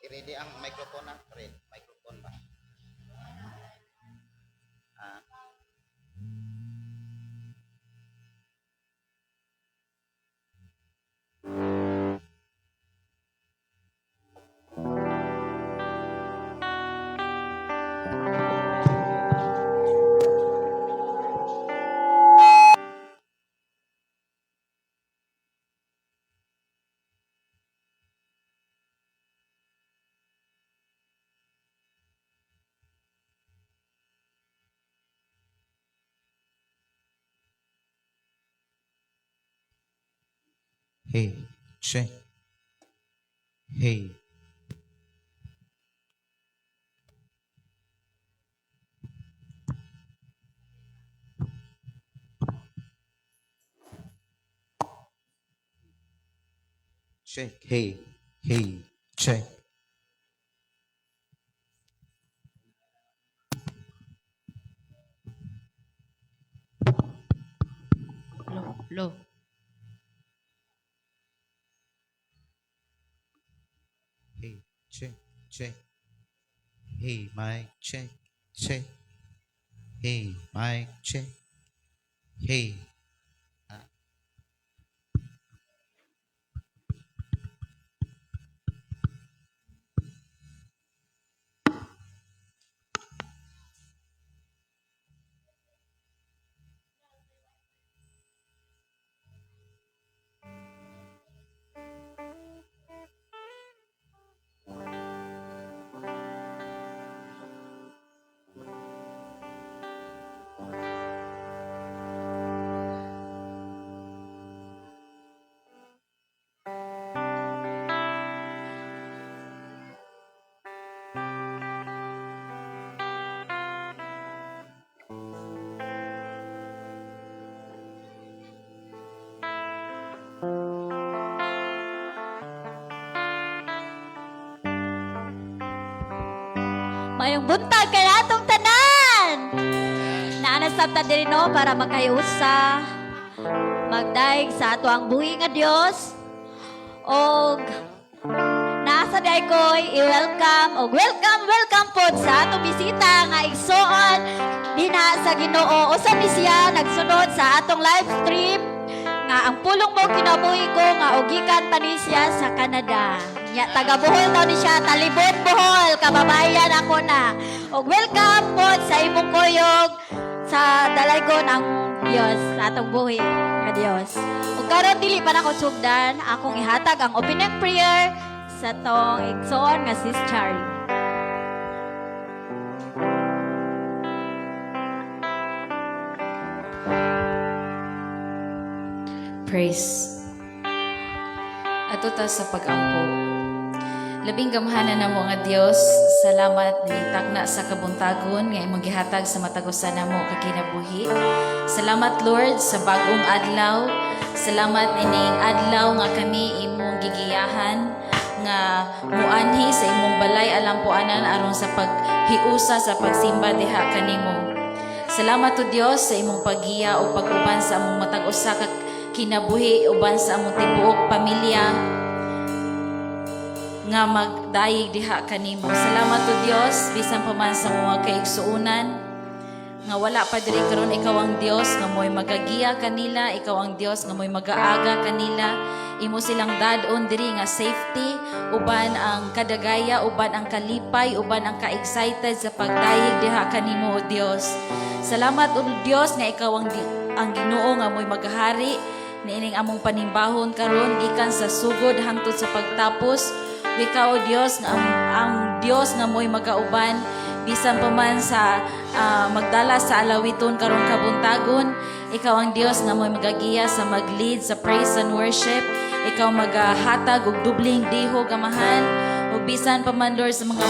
I-ready ang microphone na. Red, microphone ba? Ah. Hey, check. Hey. Check. Hey. Hey. Check. Low, low. Hey, check, check. Hey, mic, check, check. Hey, mic, check. Hey. Mayong buntag kay atong tanan. Naanasab ta diri, no, para makahiusa, magdaig sa ato ang buhi nga Dios. Og nasa di ko'y i-welcome og welcome, welcome pod sa atong bisita nga igsoon dinha sa Ginoo. Usa ni siya nagsunod sa atong live stream nga "Ang Pulong Mo Kinabuhi Ko", nga ugikan pa ni siya sa Canada. Nya taga Bohol daw ni siya, Talibon, Bohol, kababayan ako na. Og welcome pod sa imong kuyog sa dalaygon ang Dios sa atong buhi nga Dios. Ug karon dili pa nako sugdan, akong ihatag ang opening prayer sa tong igsoon nga Sis Charlie. Praise. Ato ta sa pag-ampo. Labing gamhanan namo nga Dios, salamat ni takna sa kabuntagon nga imong gihatag sa matag usa namo ka kinabuhi. Salamat, Lord, sa bagong adlaw. Salamat ining adlaw nga kami imong gigiyahan nga muanhi sa imong balay alampuanan aron sa paghiusa sa pagsimba diha kanimo. Salamat to Dios sa imong paggiya o pag-uban sa among matag usa ka kinabuhi, uban sa among tibuok pamilya nga magdayeg diha kanimo. Salamat to Dios bisan pa man sa mga kaigsuonan nga wala pa diri karon, ikaw ang Dios nga mo'y magagiya kanila, ikaw ang Dios nga mo'y magaaga kanila. Imo silang dad-on diri nga safety uban ang kadagaya, uban ang kalipay, uban ang ka-excited sa pagdayeg diha kanimo, o Dios. Salamat, o Dios, nga ikaw ang Ginoo nga mo'y magahari niining among panimbahon karon gikan sa sugod hangtod sa pagtapos. Ikaw, o Dios, nga ang Dios nga mo'y magauban bisan pa man sa magdala sa alawiton karong kabuntagon. Ikaw ang Dios nga mo'y magagiya sa mag-lead sa praise and worship. Ikaw magahatag og dubling dihog, Amahan. Ug bisan pa man, Lord, sa mga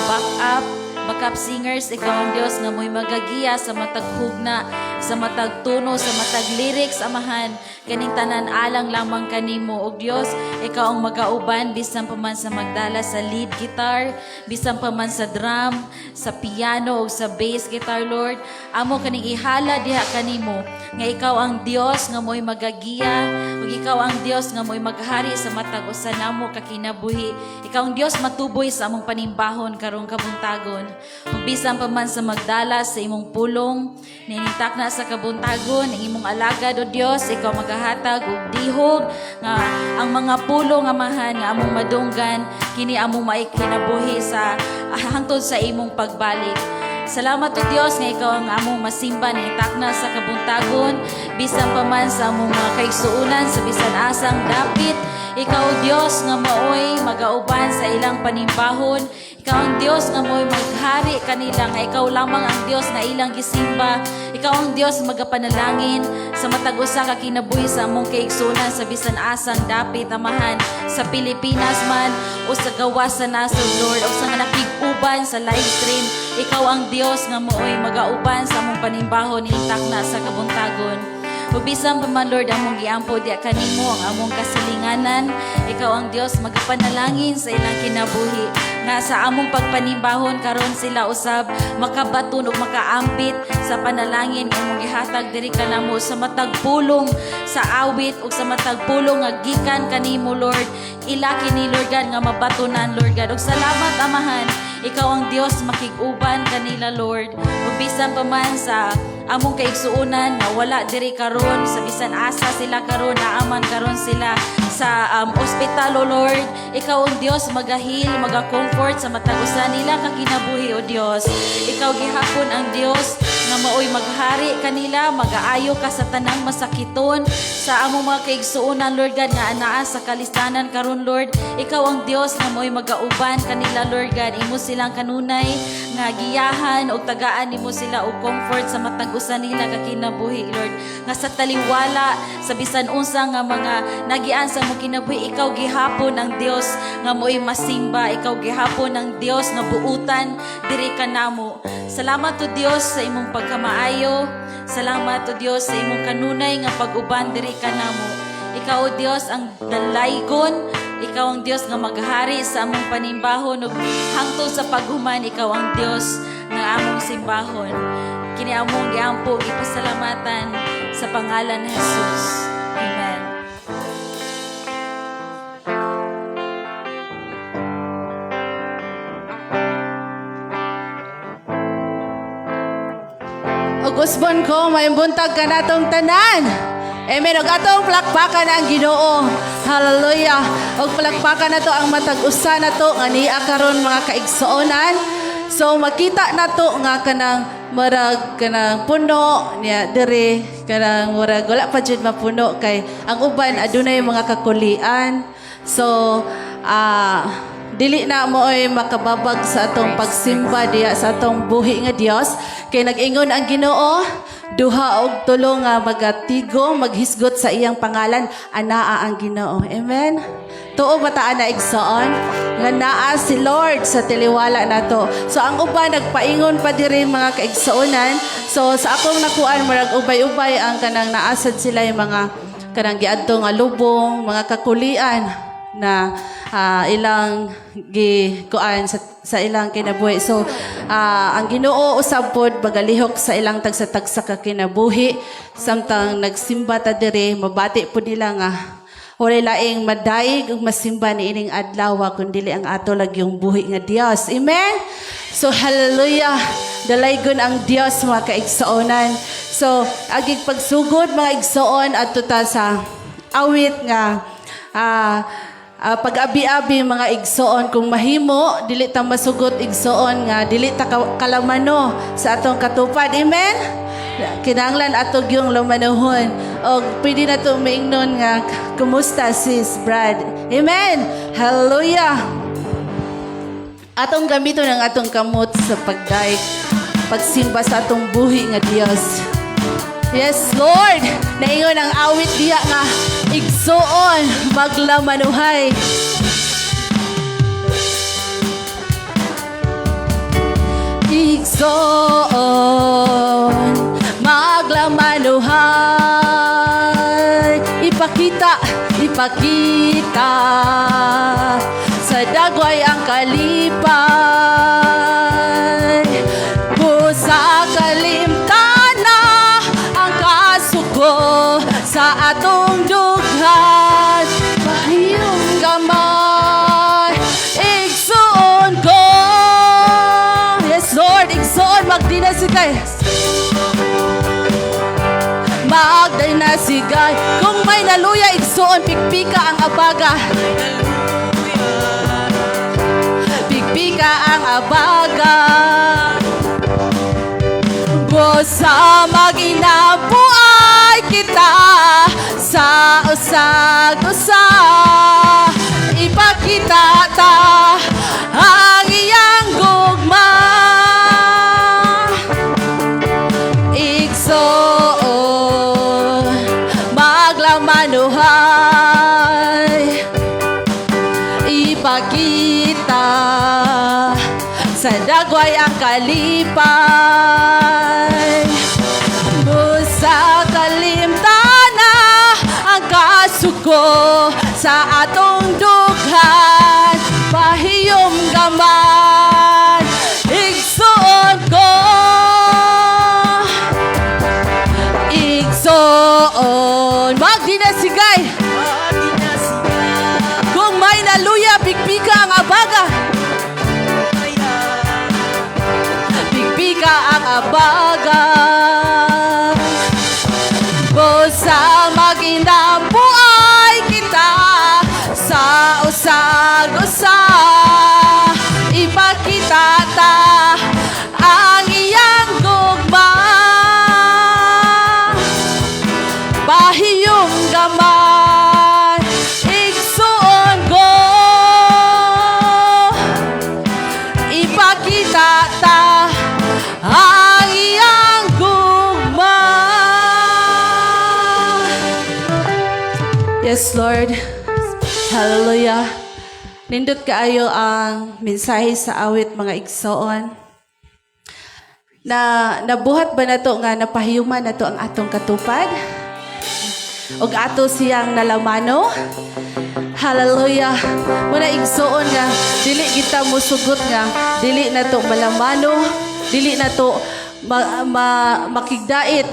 backup singers, ikaw ang Dios nga mo'y magagiya sa matag hugna. sa matag tono, sa matag lyrics, Amahan. Kaning tanan alang lamang kanimo, o Dios. Ikaw ang magauban bisan pa man sa magdala sa lead guitar, bisan pa man sa drum, sa piano o sa bass guitar, Lord. Amo kaning ihala diha kanimo nga ikaw ang Dios nga mo'y magagiya ug ikaw ang Dios nga mo'y maghari sa matag usa namo ka kinabuhi. Ikaw ang Dios matuboy sa among panimbahon karong kabuntagon. Ug bisan pa man sa magdala sa imong pulong ninintak na sa kabuntagon ang imong alagad, o Dios, ikaw magahatag og dihog nga ang mga pulong, Amahan, nga among madunggan kini among maikinabuhi sa hangtod sa imong pagbalik. Salamat, O Dios, nga ikaw ang among masimba ni takna sa kabuntagon, bisan pa man sa among mga kaigsuonan sa bisan asang dapit. Ikaw, O Dios, nga maoy magauban sa ilang panimbahon. Ikaw ang Dios nga maoy maghari kanila, nga ikaw lamang ang Dios nga ilang gisimba. Ikaw ang Dios magapanalangin sa matag usa ka kinabuhi sa among kaigsuonan sa bisan asang dapit, Amahan, sa Pilipinas man o sa gawas sa nasod, Lord, o sa nga nakig-uban sa live stream. Ikaw ang Dios nga maoy magauban sa among panimbahon takna sa kabuntagon. Ug bisan pa man, Lord, among giampo diha kanimo ang among kasilinganan, ikaw ang Dios magapanalangin sa ilang kinabuhi nga sa among pagpanimbahon karon sila usab makabaton ug makaampit sa panalangin nga imong gihatag diri kanamo sa matag pulong sa awit ug sa matag pulong nga gikan kanimo, Lord. Ila kini, Lord God, nga mabatunan, Lord God. Ug salamat, Amahan, ikaw ang Dios makig-uban kanila, Lord. Ug bisan pa man sa among kaigsuonan nga wala diri karon, sa bisan asa sila karon, naaman karon sila sa ospital, O Lord, ikaw ang Dios magahil, maga-comfort sa matag usa nila ka kinabuhi, O Dios. Ikaw gihapon ang Dios nga maoy maghari kanila, magaayo ka sa tanang masakiton sa among mga kaigsuonan, Lord God, nga anaa sa kalistanan karon, Lord. Ikaw ang Dios nga maoy magauban kanila, Lord God. Imo silang kanunay nga giyahan og tagaan nimo sila og comfort sa matag usa nila ka kinabuhi, Lord, nga sa taliwala sa bisan unsa nga mga nagian sa among kinabuhi, ikaw gihapon ang Dios nga mo'y masimba, ikaw gihapon ang Dios nga buutan diri kanamo. Salamat, O Dios, sa imong pagkamaayo. Salamat, O Dios, sa imong kanunay nga pag-uban diri kanamo. Ikaw, O Dios, ang dalaygon. Ikaw ang Dios nga maghari sa among panimbahon ug hangtod sa paghuman, ikaw ang Dios nga among simbahon. Kini among giampo, gipasalamatan sa pangalan ni Jesus. Amen. Ug usbon ko, may buntag kanatong tanan. Amen. Ug atong palakpakan ang Ginoo. Hallelujah. Ug palakpakan nato ang matag usa nato nga niya karon, mga kaigsuonan. So makita nato nga kanang murag kanang puno niya dire, kanang murag wala pa jud mapuno kay ang uban adunay mga kakulian. So dili na mo ay makababag sa atong pagsimba diya sa atong buhi nga Dios kay nag-ingon ang Ginoo, duha og tulo nga magatigo maghisgot sa iyang pangalan, anaa ang Ginoo. Amen. Tuo ba ta ana, igsoon, nga naa si Lord sa taliwala nato? So ang uban nagpaingon pa diri, mga kaigsuonan. So sa akong nakuan, murag ubay-ubay ang kanang naasad sila yung mga kanang giadto nga lubong, mga kakulian na ilang gikuan sa ilang kinabuhi. So ang Ginoo usab pod magalihok sa ilang tagsa-tagsa ka kinabuhi samtang nagsimba ta diri. Mabati pod nila nga walay laing madaig ug masimba niining adlaw kun dili ang ato lagyong buhi nga Dios. Amen. So hallelujah. Dalaygon ang Dios, mga kaigsuonan. So agig pagsugod, mga igsoon, adto ta sa awit nga pag-abi-abi, mga igsoon. Kung mahimo dili ta masugot, igsoon, nga dili ta kalamano sa atong katupad. Amen. Kinahanglan ato yung lamanuhon. Og pwede na to maingnon nga, "Kumusta, sis, Brad?" Amen. Hallelujah. Atong gamiton ang atong kamot sa pagdaig, pagsimba sa atong buhi nga Dios. Yes, Lord! Naingon ang awit diya nga, "Igsoon, maglamanuhay." Igsoon, maglamanuhay. Maglamanuhay. Ipakita, ipakita sa dagway ang kalipay. Busa kalimtana ang kasuko sa atong dughan. Pahiyom gamay, igsuon ko. Yes, Lord, igsuon, magdinasigay. Magdinasigay. Kung may naluya, igsuon, pikpika ang abaga. Pikpika ang abaga. Busa maginabuay kita sa usag-usa. Ipakita ta ang iyang gugma. Igsoon, maglamanuhay. Ipakita sa dagway ang kalipay. Busa kalimtana ang kasuko sa atong dughan. Pahiyom gaman, igsuon ko. Igsoon, magdinasigay. Kung may naluya, pikpika ang abaga. Pikpika ang abaga. Busa maginabuay kita sa usag-usa. Ipakita ta ang iyang gugma. Pahiyom gamay, igsuon ko. Ipakita ta ang iyang gugma. Yes, Lord. Hallelujah. Nindot kaayo ang mensahe sa awit, mga igsoon. Na nabuhat ba nato nga napahiyuman nato ang atong katupad? Og ato siyang nalamano? Hallelujah. Muna, igsoon, nga dili kita musugot nga dili nato malamano, dili nato makigdait.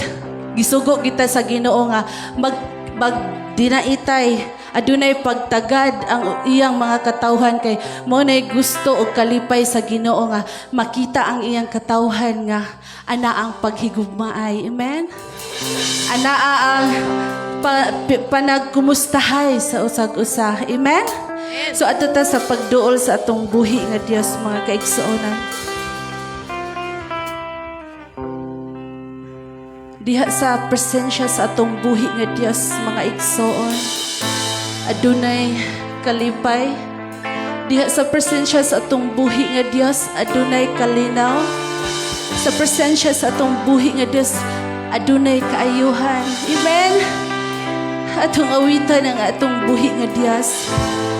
Gisugo kita sa Ginoo nga mag magdinaitay, adunay pagtagad ang iyang mga katawhan kay mao nay gusto og kalipay sa Ginoo nga makita ang iyang katawhan nga ana ang paghigugmaay. Amen. Anaa ang panagkumustahay sa usag-usa. Amen. So adto ta sa pagduol sa atong buhi nga Dios, mga kaigsuonan. Diha sa presensya sa atong buhi nga Dios, mga igsoon, adunay kalipay. Diha sa presensya sa atong buhi nga Dios, adunay kalinaw. Sa presensya sa atong buhi nga Dios, adunay kaayuhan. Amen. Atong awitan ang atong buhi nga Dios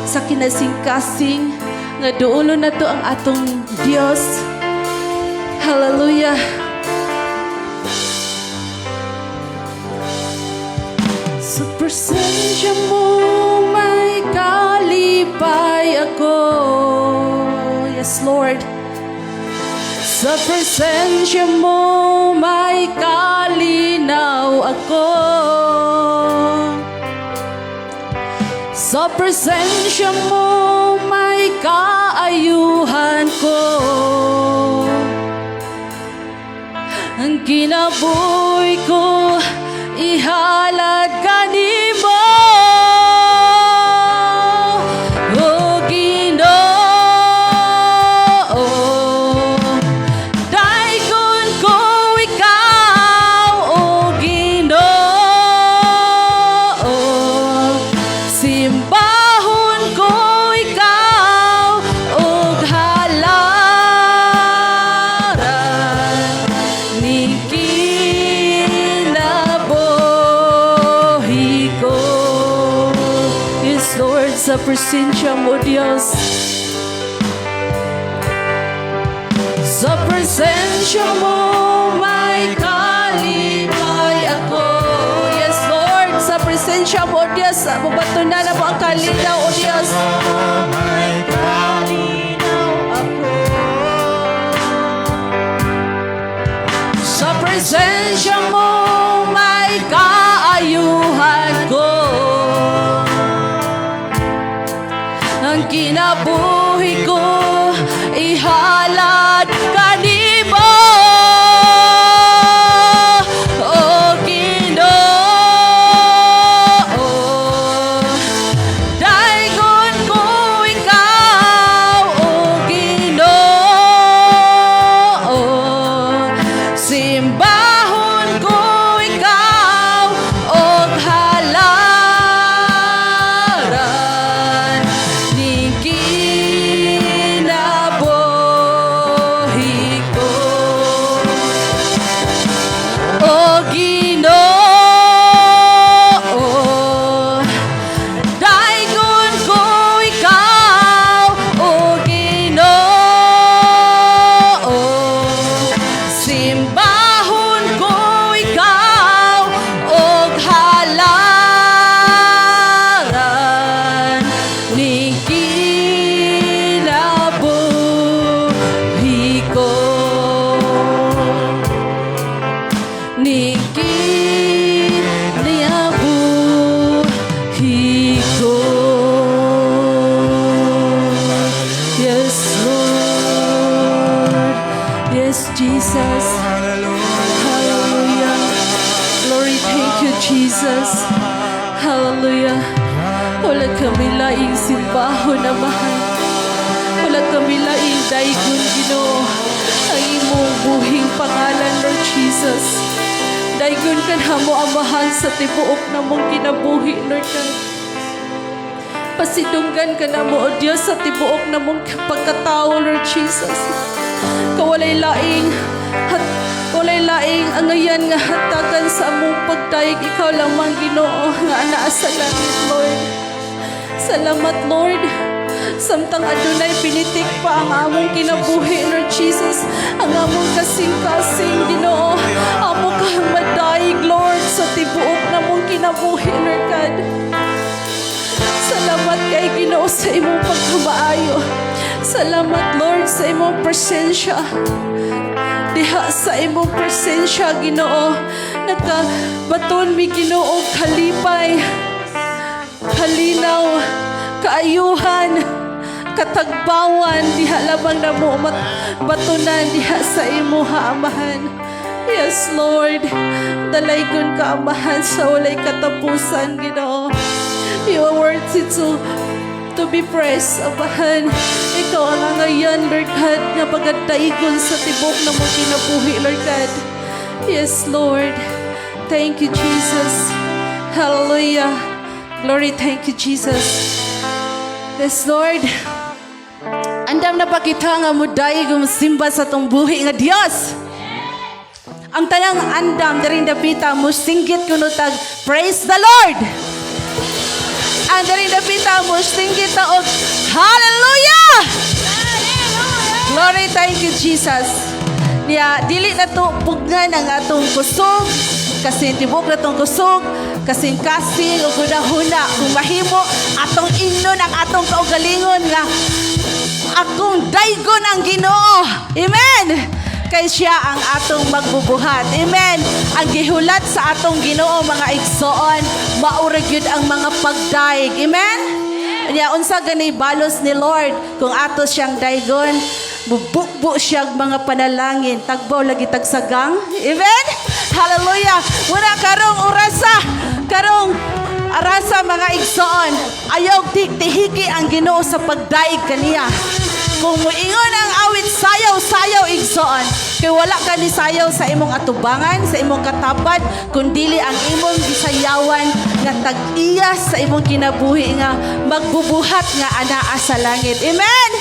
sa kinasingkasing nga duolo nato ang atong Dios. Hallelujah. Sa presensya mo may kalipay ako. Yes, Lord. Sa presensya mo may kalinaw ako. Sa presensya mo may kaayuhan ko. Ang kinabuhi ko ihalad kanimo. O Ginoo, daygon ko ikaw, O Ginoo. Simbahon ko ikaw ug halaran ni kinabuhi ko. Yes, Lord, sa presensya mo, Diyos. Sa presensya mo may kalipay. Mabatunan namo ang kalinaw, O Dios. May Kalinaw ako. Sa presensya mo may kaayuhan ko. Ang kinabuhi ko ihalad kanimo. O Ginoo, daygon ko ikaw, O Ginoo. Simbahon ko ikaw og halaran ning kinabuhi ko. O Ginoo, daygon ko ikaw, O Ginoo. Simbahon ko ikaw og halaran ning kinabuhi ko. Ning kinabuhi ko. Yes, Lord. Yes, Jesus. Hallelujah. Glory, thank you, Jesus. Hallelujah. Wala kami laing simbahon, Amahan. Wala kami laing daygon, Ginoo. Ang imong buhing pangalan, Lord Jesus. Daygon ka namo, Amahan, sa tibuok namong kinabuhi, Lord God. Pasidunggan ka namo, O Diyos, sa tibuok namong pagkatao, Lord Jesus. Kawalay laing hat walay laing angayan nga hatagan sa among pagdayeg, ikaw lamang, Ginoo, nga anaa sa langit, Lord. Salamat, Lord. Samtang adunay pinitik pa ang among kinabuhi, Lord Jesus, ang among kasing-kasing, Ginoo, amo kang madayeg, Lord, sa tibuok namong kinabuhi, Lord God. Salamat kay Ginoo sa imong pagkamaayo. Salamat, Lord, sa imong presensya. Diha sa imong presensya, Ginoo, nakabaton mi, Ginoo, kalipay, kalinaw, kaayuhan, katagbawan, diha lamang namo batunan diha sa imuha, Amahan. Yes, Lord. Dalaygon ka, Amahan, sa walay katapusan, Ginoo. You are worthy to be praised, Amahan. Ikaw ang angayan, Lord God, nga pagadaygon sa tibok namong kinabuhi, Lord God. Yes, Lord. Thank you, Jesus. Hallelujah. Glory, thank you, Jesus. Yes, Lord. Andam na ba kita nga mudayeg simba sa atong buhi nga Dios? Ang tanang andam diri dapita mo singgit kuno tag "Praise the Lord." Ang diri dapita mo singgit ta og "Hallelujah!" Glory, thank you, Jesus. Niya, dili na to pugnan ang atong kusog, kasi tibok na tong kusog, kasing kasing ug hunahuna kung mahimo atong ingnon ang atong kaugalingon nga akong daygon ang Ginoo. Amen. Kay siya ang atong magbubuhat. Amen. Ang gihulat sa atong Ginoo, mga igsoon, mao ra gyud ang mga pagdayeg. Amen. Nya unsa gani balos ni Lord kung ato siyang daygon, mubukbo siyang mga panalangin, tagbaw lagi tagsagang. Amen. Hallelujah. Muna karong orasa, karong arasa, mga igsoon, ayaw tihiki ang Ginoo sa pagdaig kaniya. Kung muingon ang awit, sayaw, sayaw, igsoon. Kay wala ka ni sayaw sa imong atubangan, sa imong katapad, kundili ang imong gisayawan nga tag-iya sa imong kinabuhi nga magbubuhat nga anaa sa langit. Amen!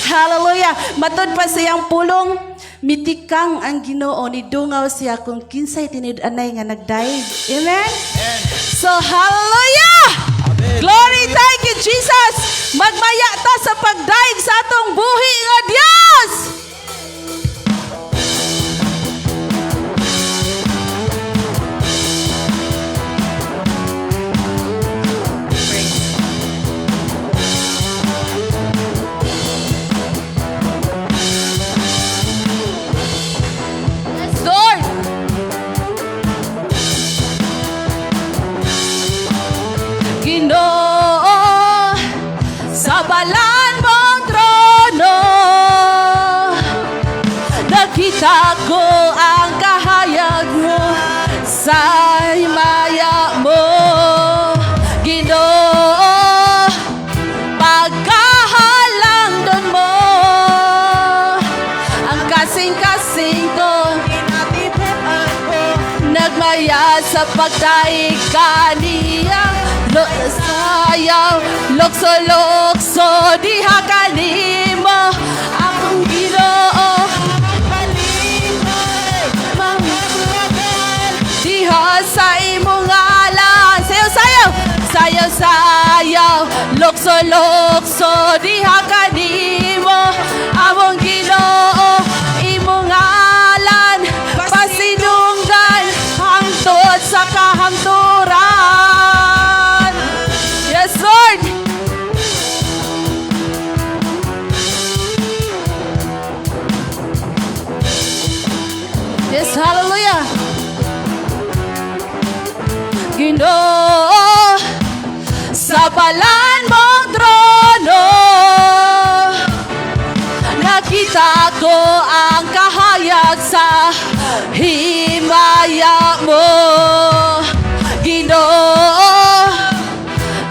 Hallelujah! Matud pa sa iyang pulong, mitikang ang Ginoo, ni dungaw siya kung kinsay tinud-anay nga nagdayeg. Amen? So, hallelujah! Glory, thank you, Jesus! Magmaya ta sa pagdaig sa atong buhi nga Dios! balaan mong trono, nakita ko ang kahayag mo sa himaya mo, Ginoo. Pagkahalangdon mo ang kasing-kasing ko, nagmaya sa pagdaig kaniya. Sayaw, lukso-lukso diha kanimo, akong Ginoo. Diha sa imong ngalan. Sayaw, sayaw, sayaw, sayaw, lukso, lukso diha kanimo, among Ginoo. Imong ngalan pasidunggan hangtod sa kahangturan. Yes, Lord. Yes, hallelujah. Ginoo, sa balaan mong trono, nakita ko ang kahayag sa himaya mo, Ginoo.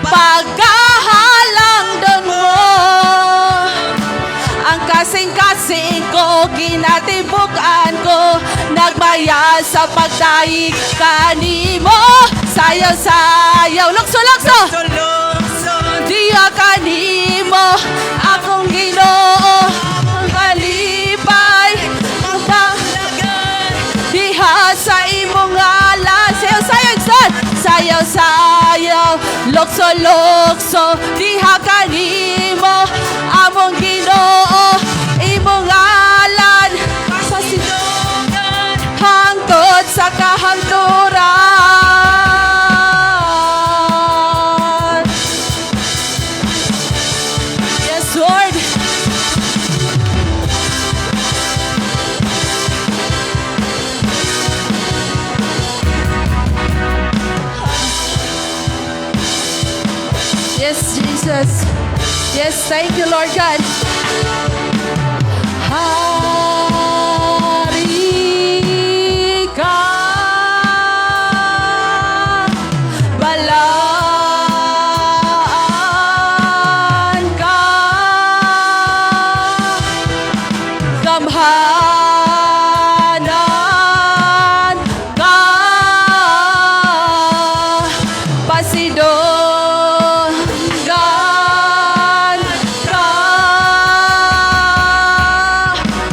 Pagkahalangdon mo ang kasing-kasing ko, kinatibuk-an ko, nagmaya sa pagdaig kanimo. Sayaw, sayaw, lukso, lukso diha kanimo, akong Ginoo. Ang kalipay diha sa imong ngalan. Sayaw, sayaw, son. Sayaw, sayaw, lukso, lukso diha kanimo, among Ginoo. Imong ngalan hangtod sa kahangturan. Yes, Lord. Yes, Jesus. Yes, thank you, Lord God. Hari ka, balaan ka, gamhanan ka, pasidunggan ka.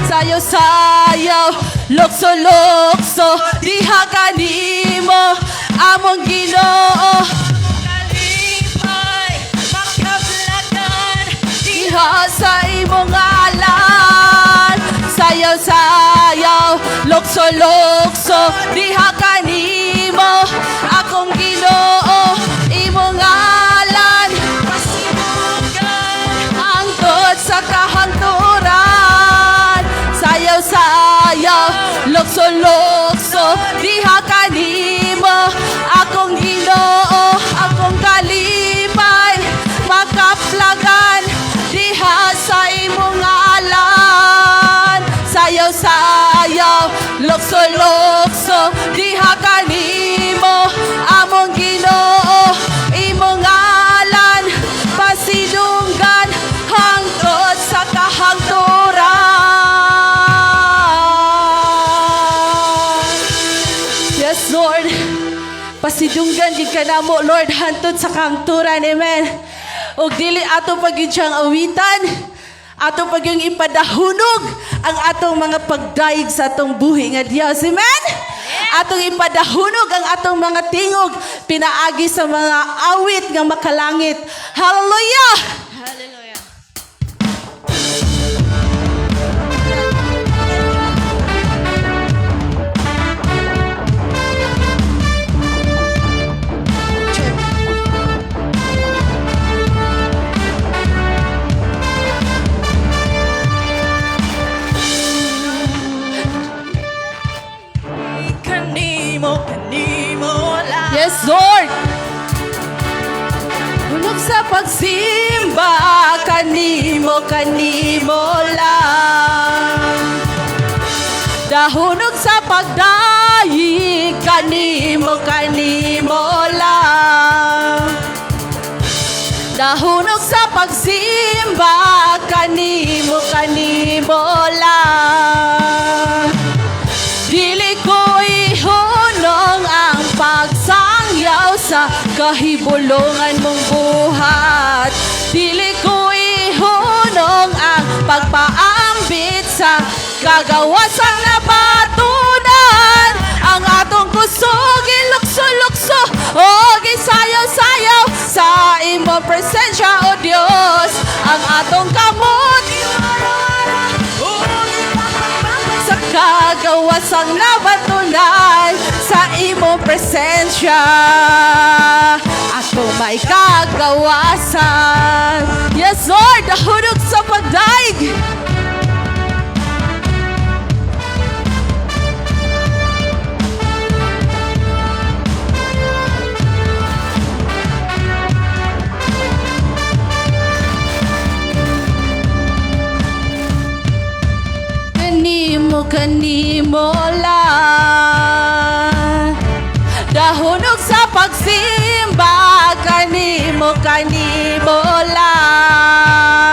Sayaw, sayaw, lukso, lukso diha kanimo, among Ginoo. Kalipay, makaplagan, Diha sa imong ngalan. Sayaw, sayaw, lukso, lukso diha kanimo, akong Ginoo. Imong ngalan pasidunggan, hangtod sa kahangturan. Sayaw, sayaw, lukso, lukso diha kanimo, akong Ginoo. Akong kalipay makaplagan diha sa imong ngalan. Sayaw, sayaw, lukso, lukso diha kanimo, among Ginoo. Imong ngalan pasidunggan hangtod sa kahangturan. Yes, Lord. Pasidunggan gid ka namo, Lord, hantod sa kahangturan. Amen. Ug dili ato pa gyud siyang awitan. Ato pa gyud ipadahunog ang atong mga pagdayeg sa atong buhi nga Dios. Amen. Atong ipadahunog ang atong mga tingog pinaagi sa mga awit nga makalangit. Hallelujah! Hallelujah. Kanimo, kanimo lang. Yes, Lord. Hulog sa pagsimba. kanimo lang. Dahunog sa pagdayeg, kanimo, kanimo lang. Dahunog sa pagsimba, kanimo, kanimo lang. Dili ko ihunong ang pagsangyaw sa kahibulongan mong buhat. Dili ko ihunong ang pagpaambit sa kagawasang nabatunan. Ang atong kusog ilukso-lukso o gisayaw-sayaw sa imong presensya, O Dios. Ang atong kamot sa kagawasang nabatunan sa imong presensya. Ako may kagawasan. Yes, Lord, dahurog sa pagdaig. Kanimo, kanimo lang. Dahunog sa pagsimba, kanimo, kanimo lang.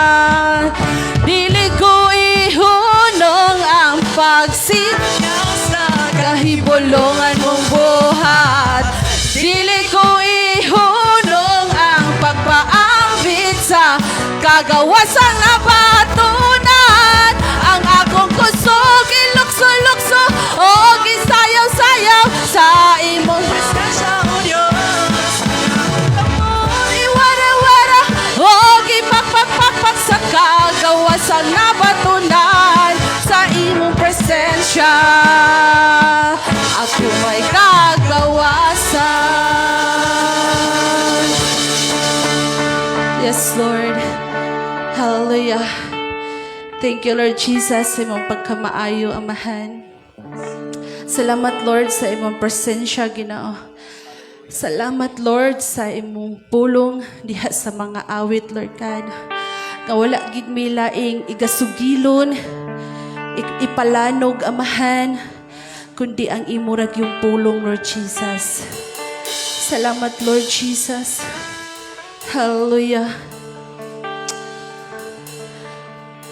Dili ko ihunong ang pagsimba sa kahibulongan mong buhat. Dili ko ihunong ang pagpaambit sa kagawasang nabatunan. Ang akong kusog ilukso-lukso o gisayaw-sayaw sa imong Presensya, O Diyos. Iwara-wara o gipakpakpakpak sa kagawasang nabatunan sa imong presensya. Ako may kagawasan. Yes, Lord. Hallelujah. Thank you, Lord Jesus, sa imong pagkamaayo, Amahan. Salamat, Lord, sa imong presensya, Ginoo. Salamat, Lord, sa imong pulong diha sa mga awit, Lord God. Nga wala gid mi laing igasugilon, ipalanog, Amahan, kundi ang imo ra gyung pulong, Lord Jesus. Salamat, Lord Jesus. Hallelujah.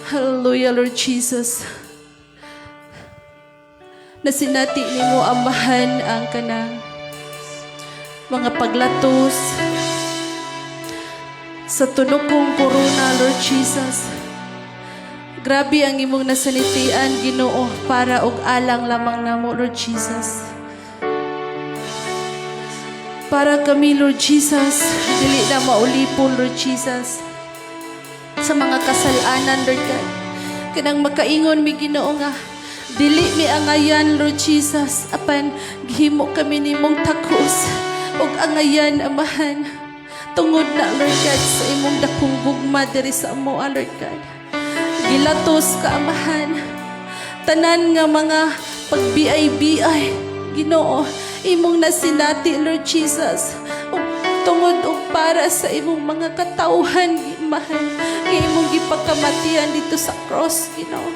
Hallelujah, Lord Jesus. Nasinati nimo, Amahan, ang kanang mga paglatos sa tunokong korona, Lord Jesus. Grabe ang imong nasanitian, Ginoo, para og alang lamang namo, Lord Jesus. Para kami, Lord Jesus, dili na maulipon, Lord Jesus, sa mga kasalanan, Lord God. Kanang makaingon mi, Ginoo, nga dili mi angayan, Lord Jesus, apan gihimo kami nimong takos ug angayan, Amahan. Tungod na, Lord God, sa imong dakong gugma diri sa amo, Lord God. Gilatos ka, Amahan. Tanan nga mga pagbiay-biay, Ginoo, imong nasinati, Lord Jesus. Ug tungod og para sa imong mga katawhan, Amahan, nga imong gipakamatian dito sa cross, Ginoo.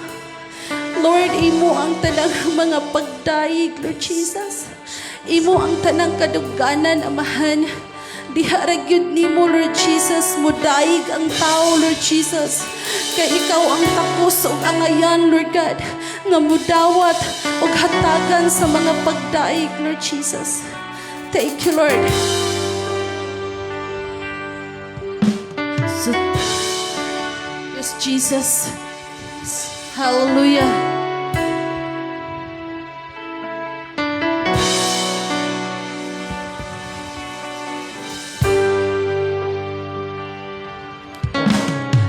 Lord, imo ang tanang mga pagdayeg, Lord Jesus. Imo ang tanang kadugganan, Amahan. Diha ra gyud nimo, Lord Jesus, mudayeg ang tao, Lord Jesus. Kay ikaw ang takos ug angayan, Lord God, nga mudawat ug hatagan sa mga pagdayeg, Lord Jesus. Thank you, Lord. So, yes, Jesus. Hallelujah.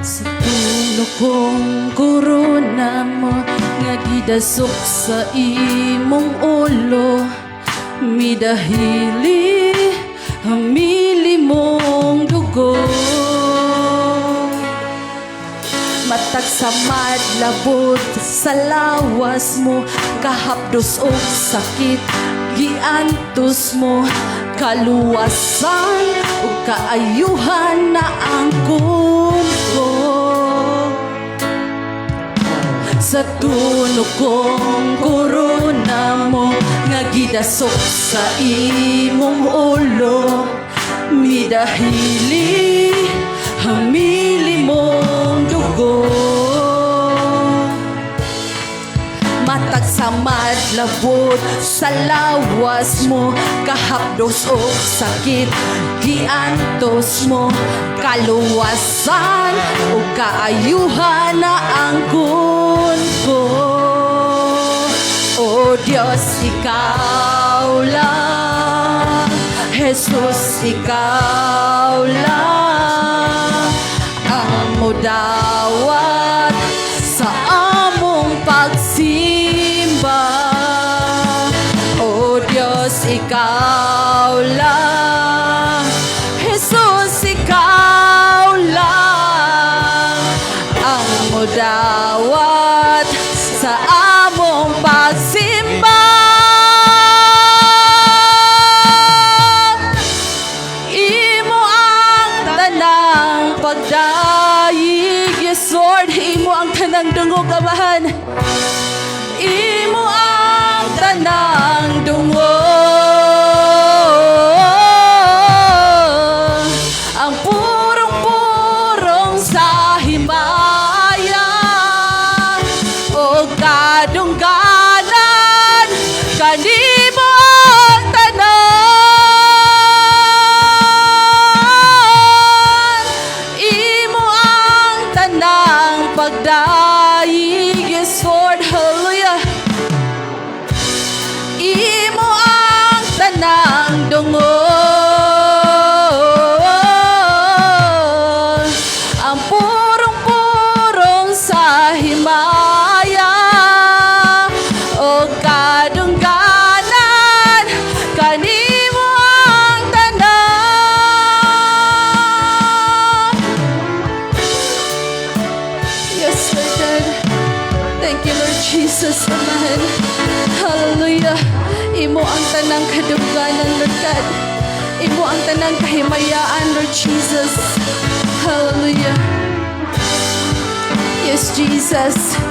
Sa tunokong korona mo nga gidasok sa imong ulo, midahili hamili mong dugo. Matag samad labot sa lawas mo, kahapdos og sakit giantos mo, kaluwasan ug kaayuhan na ang ko. Tunokong korona mo nga gidasok sa imong ulo, midahili hamili mong dugo. Matag samad labot sa lawas mo, kahapdos og sakit giantos mo, kaluwasan o kaayuhan na angkon ko. O Diyos, ikaw lang. Jesus, ikaw lang ang mudawat sa among pagsimba. O Diyos, ikaw lang. Jesus, ikaw lang ang mudawat sa among pagsimba. Imo ang tanang pagdayeg. Yes, Lord, imo ang tanang dungog, Amahan. Imo ang tanang dungog, ang purong-purong sa himaya o kadungganan, kanimo ang tanan. Imo ang tanang pagdayeg. Yes, Lord, hallelujah. Imo ang tanang dungog, ang purong-purong sa himaya o kadungganan, kanimo ang tanan. Yes, Lord God. Thank you, Lord Jesus. Amen. Hallelujah. Imo ang tanang kadungganan, Lord God. Imo ang tanang kahimayaan, Lord Jesus. Hallelujah. Yes, Jesus.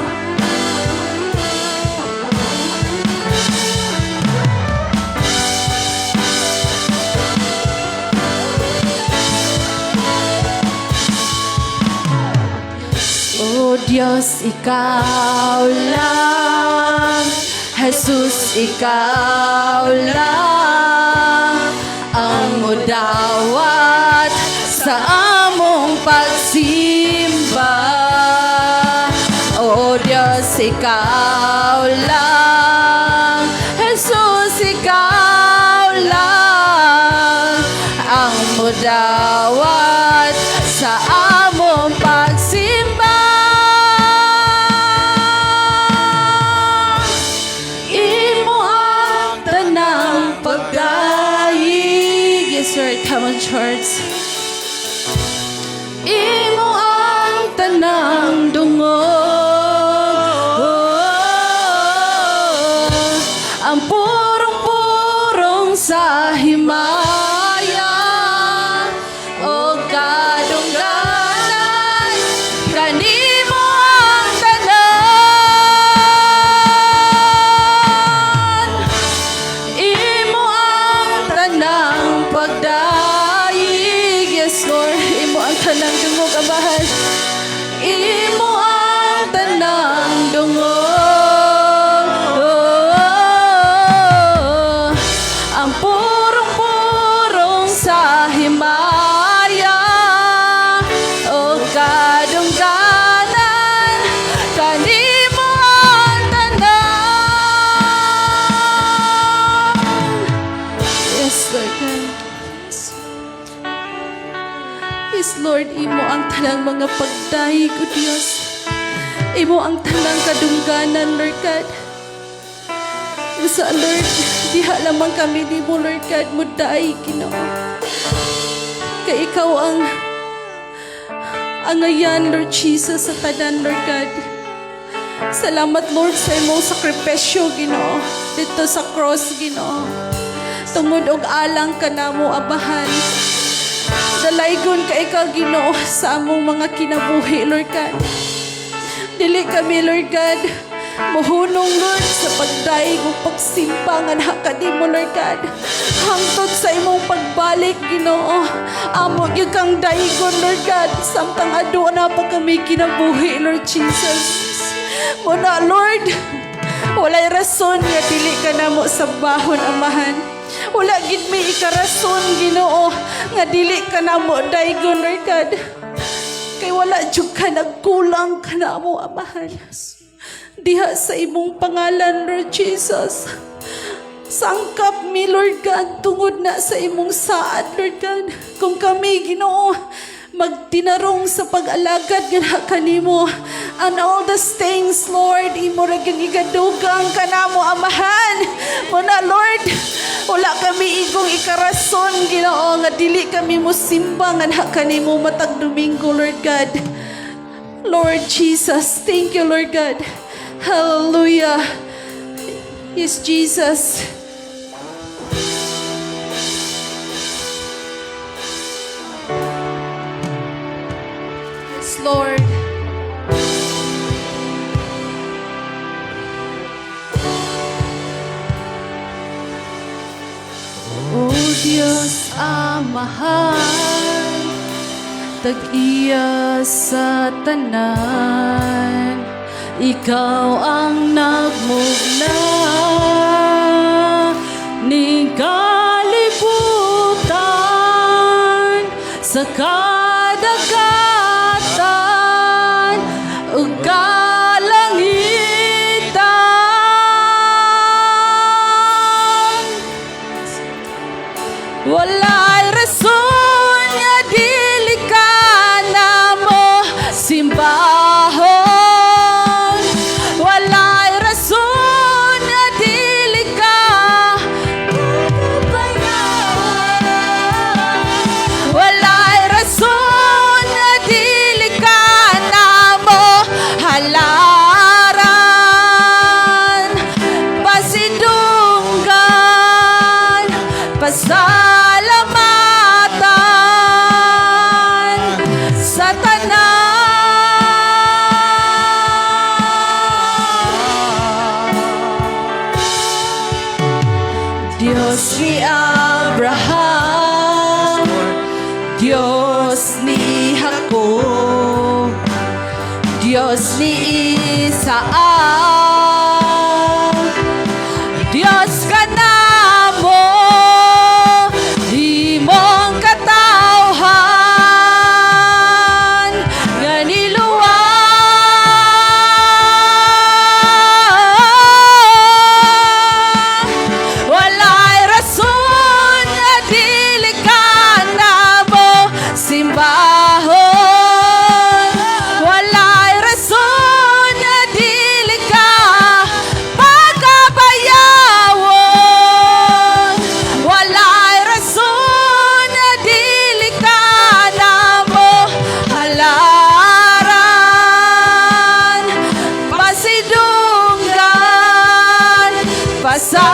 O Diyos, ikaw lang. Jesus, ikaw lang ang mudawat sa among pagsimba. O Diyos, ikaw lang. Jesus, ikaw lang ang mudawat sa among pagsimba. Imo ang tanang pagdayeg. Yes, Lord. Come on, church. Imo ang tanang dungog, ang purong-purong sa himaya o kadungganan, kanimo ang tanan. Imo ang tanang pagdayeg. Yes, Lord. Imo ang tanang dungog, Amahan. Imo ang tanang dungog, ang purong-purong sa himaya o kadungganan, kanimo ang tanan. Yes, Lord God. Yes, Lord, imo ang tanang mga pagdayeg, O Diyos. Imo ang tanang kadungganan, Lord God. Sa Lord, diha lamang kami nimo, Lord God, mudaig, Ginoo. Kay ikaw ang angayan, Lord Jesus, sa tanan, Lord God. Salamat, Lord, sa imong sakripisyo, Ginoo, dito sa cross, Ginoo. Tungod og alang kanamo, Amahan. Dalaygon kay ka, Ginoo, sa among mga kinabuhi, Lord God. Dili kami, Lord God, Mohunong, Lord, sa pagdayeg ug pagsimba nga naa kanimo, Lord God. Hangtod sa imong pagbalik, Ginoo. Amo gyud kang daygon, Lord God, samtang aduna pa kami kinabuhi, Lord Jesus. Muna, Lord, walay rason nga dili ka namo sambahon, Amahan. Wala gid may ikarason, Ginoo, nga dili ka namo daygon, Lord God. Kay wala jud ka nagkulang kanamo, Amahan. Diha sa imong pangalan, Lord Jesus. Sangkap mi, Lord God, tungod na sa imong saad, Lord God. Kung kami, Ginoo, magtinarong sa pag-alagad nga kanimo. And all these things, Lord, imo ra gyud igadugang kanamo, Amahan. Muna, Lord, wala kami igong ikarason, Ginoo, nga dili kami mo simba nga kanimo matag Domingo, Lord God. Lord Jesus, thank you, Lord God. Hallelujah. Yes, Jesus. Yes, Lord. O Diyos Amahan, tag-iya sa tanan, Ikaw ang nagmugna ning kalibutan sa kadagatan ug kalangitan. Walay rason nga dili ka namo simbahon. Walay rason nga dili ka. Walay rason nga dili ka namo halaran, pasidunggan, pasalamatan sa tanan. Diyos ni Abraham, Diyos ni Jacob, Diyos ni Isaac, Diyos ka namo, imong katawhan nga niluwa. Walay rason nga dili ka namo simbahon. Walay rason nga dili ka pagkabayawon. Walay rason nga dili ka namo halaran, pasidunggan, pasalamatan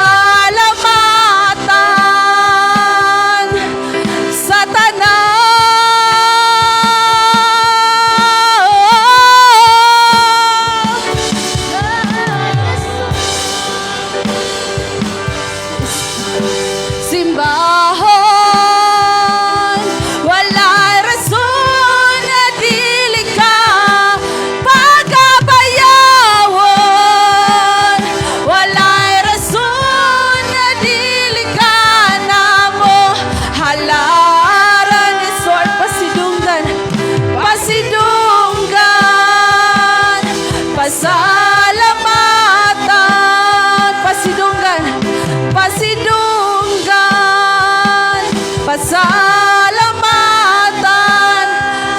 sa tanan. Simbahon. Walay rason na dili ka pagkabayawon. Walay rason na dili ka namo halaran. Yes, Lord, pasidunggan, pasidunggan, pasalamatan, pasidunggan, pasidunggan, pasalamatan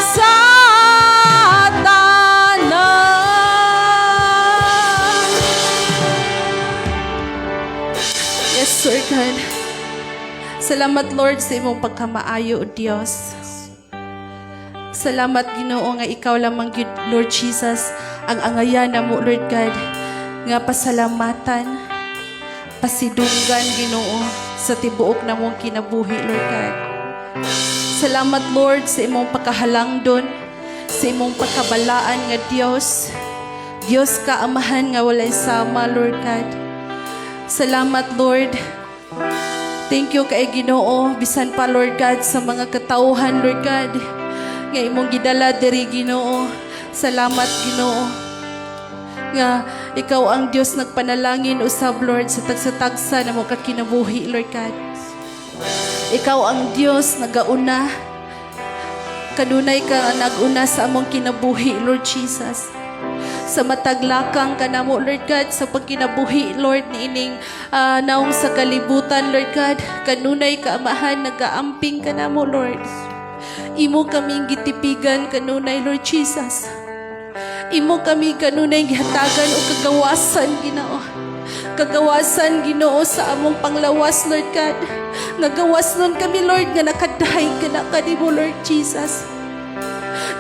sa tanan. Yes, Lord God. Salamat, Lord, sa imong pagkamaayo, O Dios. Salamat, Ginoo, nga ikaw lamang gyud, Lord Jesus, ang angayan namo, Lord God, nga pasalamatan, pasidunggan, Ginoo, sa tibuok namong kinabuhi, Lord God. Salamat, Lord, sa imong pagkahalangdon, sa imong pagkabalaan nga Dios. Dios ka, Amahan, nga walay sama, Lord God. Salamat, Lord. Thank you kay Ginoo, bisan pa, Lord God, sa mga katauhan, Lord God, nga imong gidala diri, Ginoo. Salamat, Ginoo, nga ikaw ang Dios nagpanalangin usab, Lord, sa tagsa-tagsa na mo kakinabuhi, Lord God. Ikaw ang Dios nagauna. Kanunay ka naguna sa among kinabuhi, Lord Jesus. Sa matag lakang kanamo, Lord God, sa pagkinabuhi, Lord, niining naong sa kalibutan, Lord God, kanunay ka, Amahan, nagaamping kanamo, Lord. Imo kaming gitipigan kanunay, Lord Jesus. Imo kami kanunay gihatagan og kagawasan, Ginoo. Kagawasan, Ginoo, sa among panglawas, Lord God. Nga gawas nun kami, Lord, nga nakadahay ka na kanimo, Lord Jesus.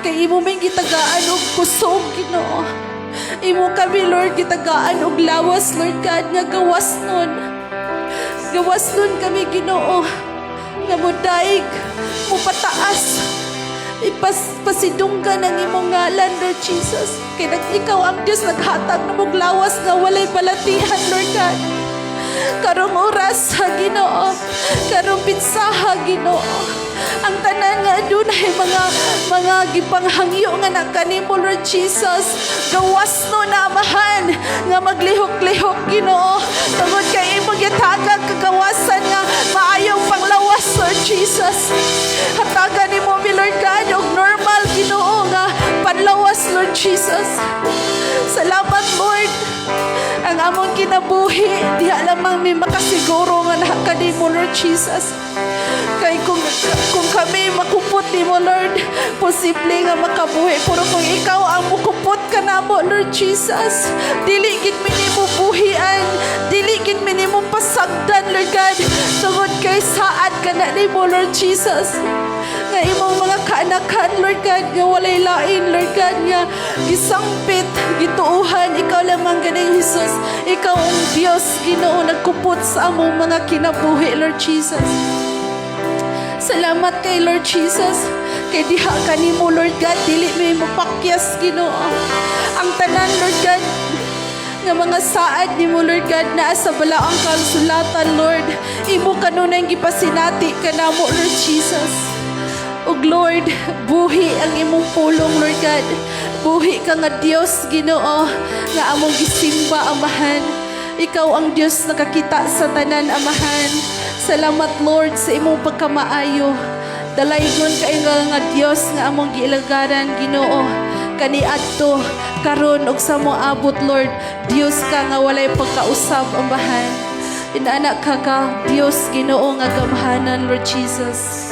Kay imo may gitagaan og kusog, Ginoo. Imo kami, Lord, gitagaan og lawas, Lord God, nga gawas nun. Gawas nun kami, Ginoo, nga mudaig, mupataas, ipasidunggan ang imong ngalan, Lord Jesus. Kay ikaw ang Diyos naghatag ng mong lawas nga walay balatihan, Lord God. Karong oras, ha, Ginoo. Karong pitsaha, Ginoo. Ang tanan nga adunay mga gipanghangyo nga na kanimo, Lord Jesus. Gawas no na, Amahan, nga maglihok-lihok, Ginoo. Tungod kay imong gitagag kagawasan nga maayong panglawas, Lord Jesus. Hatagan nimo mi, Lord God, og normal, Ginoo, nga panlawas, Lord Jesus. Salamat, Lord. Ang among kinabuhi, diha lamang mi makasiguro nga naa ka nimo, Lord Jesus. Kay kung kami makupot nimo, Lord, posible nga makabuhi. Pero kung ikaw ang mukupot ka namo, Lord Jesus, dili gid mi nimo buhian, dili gid mi nimo pasagdan, Lord God, tungod kay saad ka na nimo, Lord Jesus. Nga imong mga kaanakan, Lord God, nga walay lain, Lord God, nga gisangpit, gituuhan, ikaw lamang ganing Jesus. Ikaw ang Dios, Ginoo, nagkupot sa among mga kinabuhi, Lord Jesus. Salamat kay Lord Jesus. Kay diha kanimo, Lord God, dili may mapakyas, Ginoo. Ang tanan, Lord God, nga mga saad nimo, Lord God, naa sa balaang kasulatan, Lord. Imo kanunay gipasinati kanamo, Lord Jesus. Ug Lord, buhi ang imong pulong, Lord God. Buhi ka nga Dios, Ginoo, nga among gisimba, Amahan. Ikaw ang Dios nakakita sa tanan, Amahan. Salamat, Lord, sa imong pagkamaayo. Dalaygon kay nga Dios nga among giilagaran, Ginoo. Kaniadto karon ug sa moabot, Lord, Dios ka nga walay pagkausab, Amahan. Inaanak ka ka Dios, Ginoo, nga gamhanan, Lord Jesus.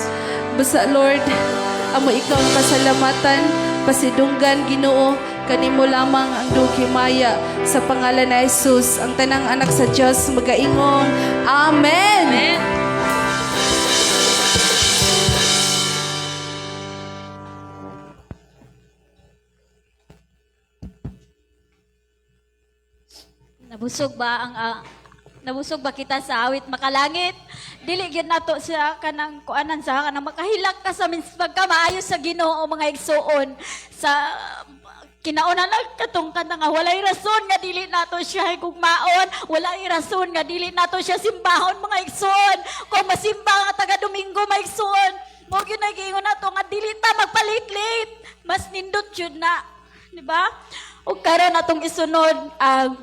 Basta, Lord, amo ikaw ang pasalamatan, pasidunggan, Ginoo, kanimo lamang ang himaya sa pangalan ni Jesus. Ang tanang anak sa Dios magaingong Amen. Amen. Nabusog ba kita sa awit makalangit? Dili gyud nato sa kanang kuanan sa kanang makahilak ka sa pagkamaayo sa Ginoo, mga igsuon, sa kinauna lang katong kanta nga walay rason nga dili nato siya higugmaon, walay rason nga dili nato siya simbahon, mga igsuon. Kung masimba nga taga Domingo, mga igsuon, mo gyud nagiingon nato nga dili ta magpalit-lit, mas nindot jud na, di ba? Ug karon atong isunod ang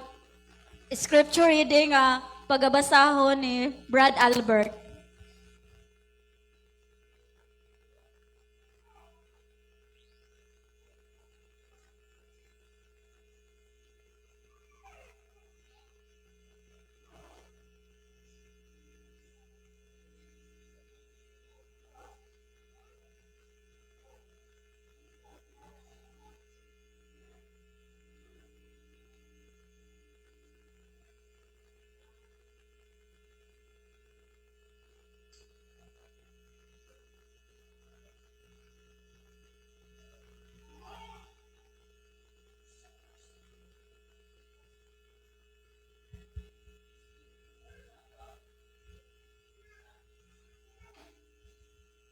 scripture reading, pagabasahon ni Brad Albert.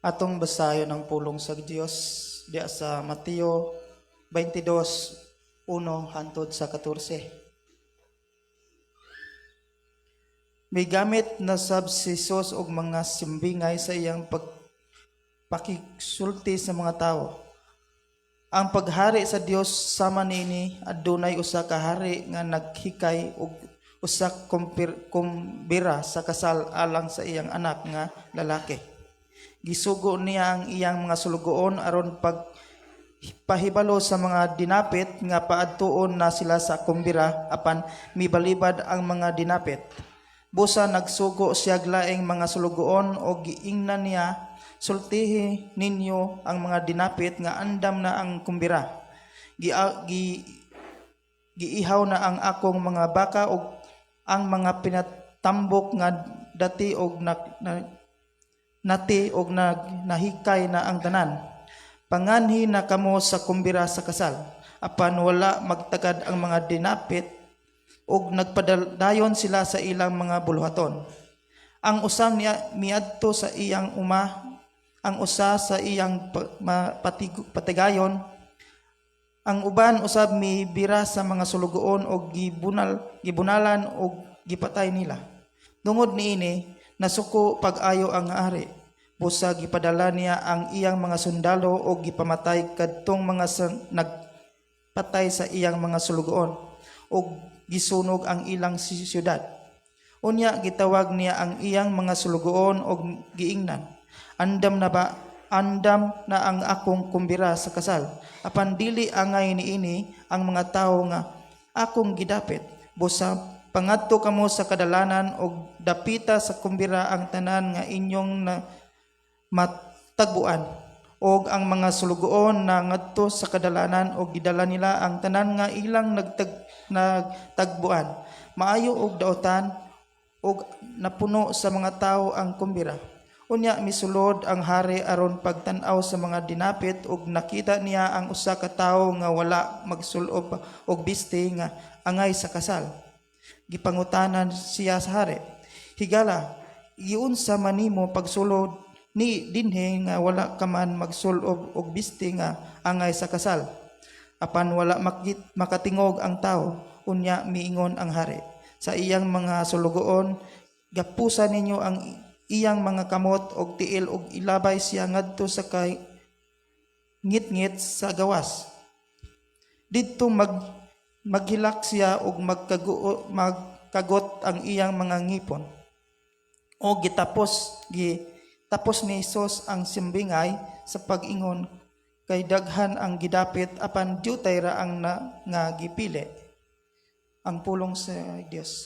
Atong basayon ang pulong sa Dios diya sa Mateo 22, 1 1 hantod sa 14. Migamit na sab si Jesus og mga simbingay sa iyang pagpakigsulti sa mga tawo. Ang paghari sa Dios sama niini: adunay usa ka hari nga naghikay og usa kumbira sa kasal alang sa iyang anak nga lalaki. Gisugo niya ang iyang mga sulugoon aron pag pahibalo sa mga dinapit nga paadtuon na sila sa kumbira, apan mibalibad ang mga dinapit. Busa nagsugo siya laing mga sulugoon og giingnan niya, "Sultihi ninyo ang mga dinapit nga andam na ang kumbira. Giihaw na ang akong mga baka og ang mga pinatambok nga dati og nati og nahikay na ang tanan. Panganhi na kamo sa kumbira sa kasal." Apan wala magtagad ang mga dinapit og nagpadayon sila sa ilang mga buluhaton. Ang usa niya miadto sa iyang uma, ang usa sa iyang patigayon, ang uban usab mibira sa mga sulugoon og gibunalan og gipatay nila. Tungod niini, nasuko pag-ayo ang hari. Busa gipadala niya ang iyang mga sundalo og gipamatay kadtong mga nagpatay sa iyang mga sulugoon og gisunog ang ilang siyudad. Unya gitawag niya ang iyang mga sulugoon og giingnan, "Andam na ba andam na ang akong kumbira sa kasal, apan dili angay niini ang mga tawo nga akong gidapit. Busa pangadto kamo sa kadalanan og dapita sa kumbira ang tanan nga inyong na matagbuan." Og ang mga sulugoon na ngadto sa kadalanan og gidala nila ang tanan nga ilang nagtagbuan, maayo og daotan, og napuno sa mga tawo ang kumbira. Unya misulod ang hari aron pagtan-aw sa mga dinapit ug nakita niya ang usa ka tawo nga wala magsulob og bisti nga angay sa kasal. Gipangutanan siya sa hari, "Higala, giunsa man nimo pagsulod ni dinhi nga wala ka man magsulob og bisti nga angay sa kasal?" Apan wala makatingog ang tawo. Unya miingon ang hari sa iyang mga sulugoon, "Gapusa ninyo ang iyang mga kamot og tiil og ilabay siya ngadto sa kay ngitngit sa gawas. Didto maghilak siya og magkagot ang iyang mga ngipon." O gitapos ni Hesus ang simbingay sa pag-ingon, kay daghan ang gidapit apan diutay ra ang nga gipili. Ang pulong sa Dios.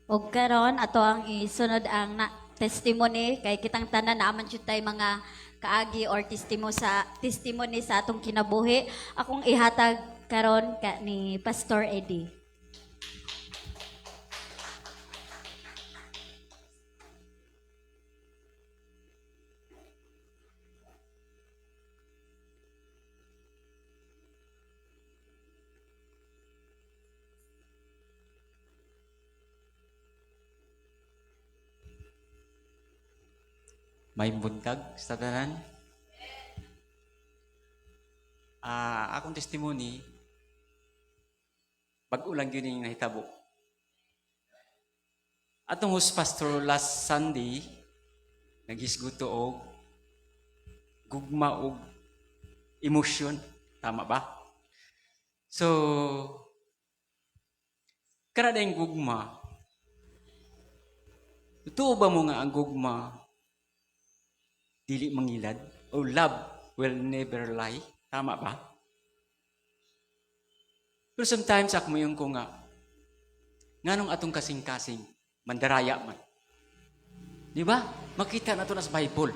Og karon ato ang isunod ang na, testimony kay kitang tanan naa man jud tay mga kaagi or testimony sa atong kinabuhi. Akong ihatag karon ka ni Pastor Eddie. May buntag sa tanan. Akong testimony, bag-o lang yun yung nahitabo. Atong host pastor last Sunday, naghisguto og gugma og emosyon. Tama ba? So, kana yung gugma, totoo ba mo nga ang gugma dili mangilad? O love will never lie? Tama ba? Pero sometimes ako moingon ko nga, nganong atong kasing-kasing, mandaraya man. Di ba? Makita na to na sa Bible.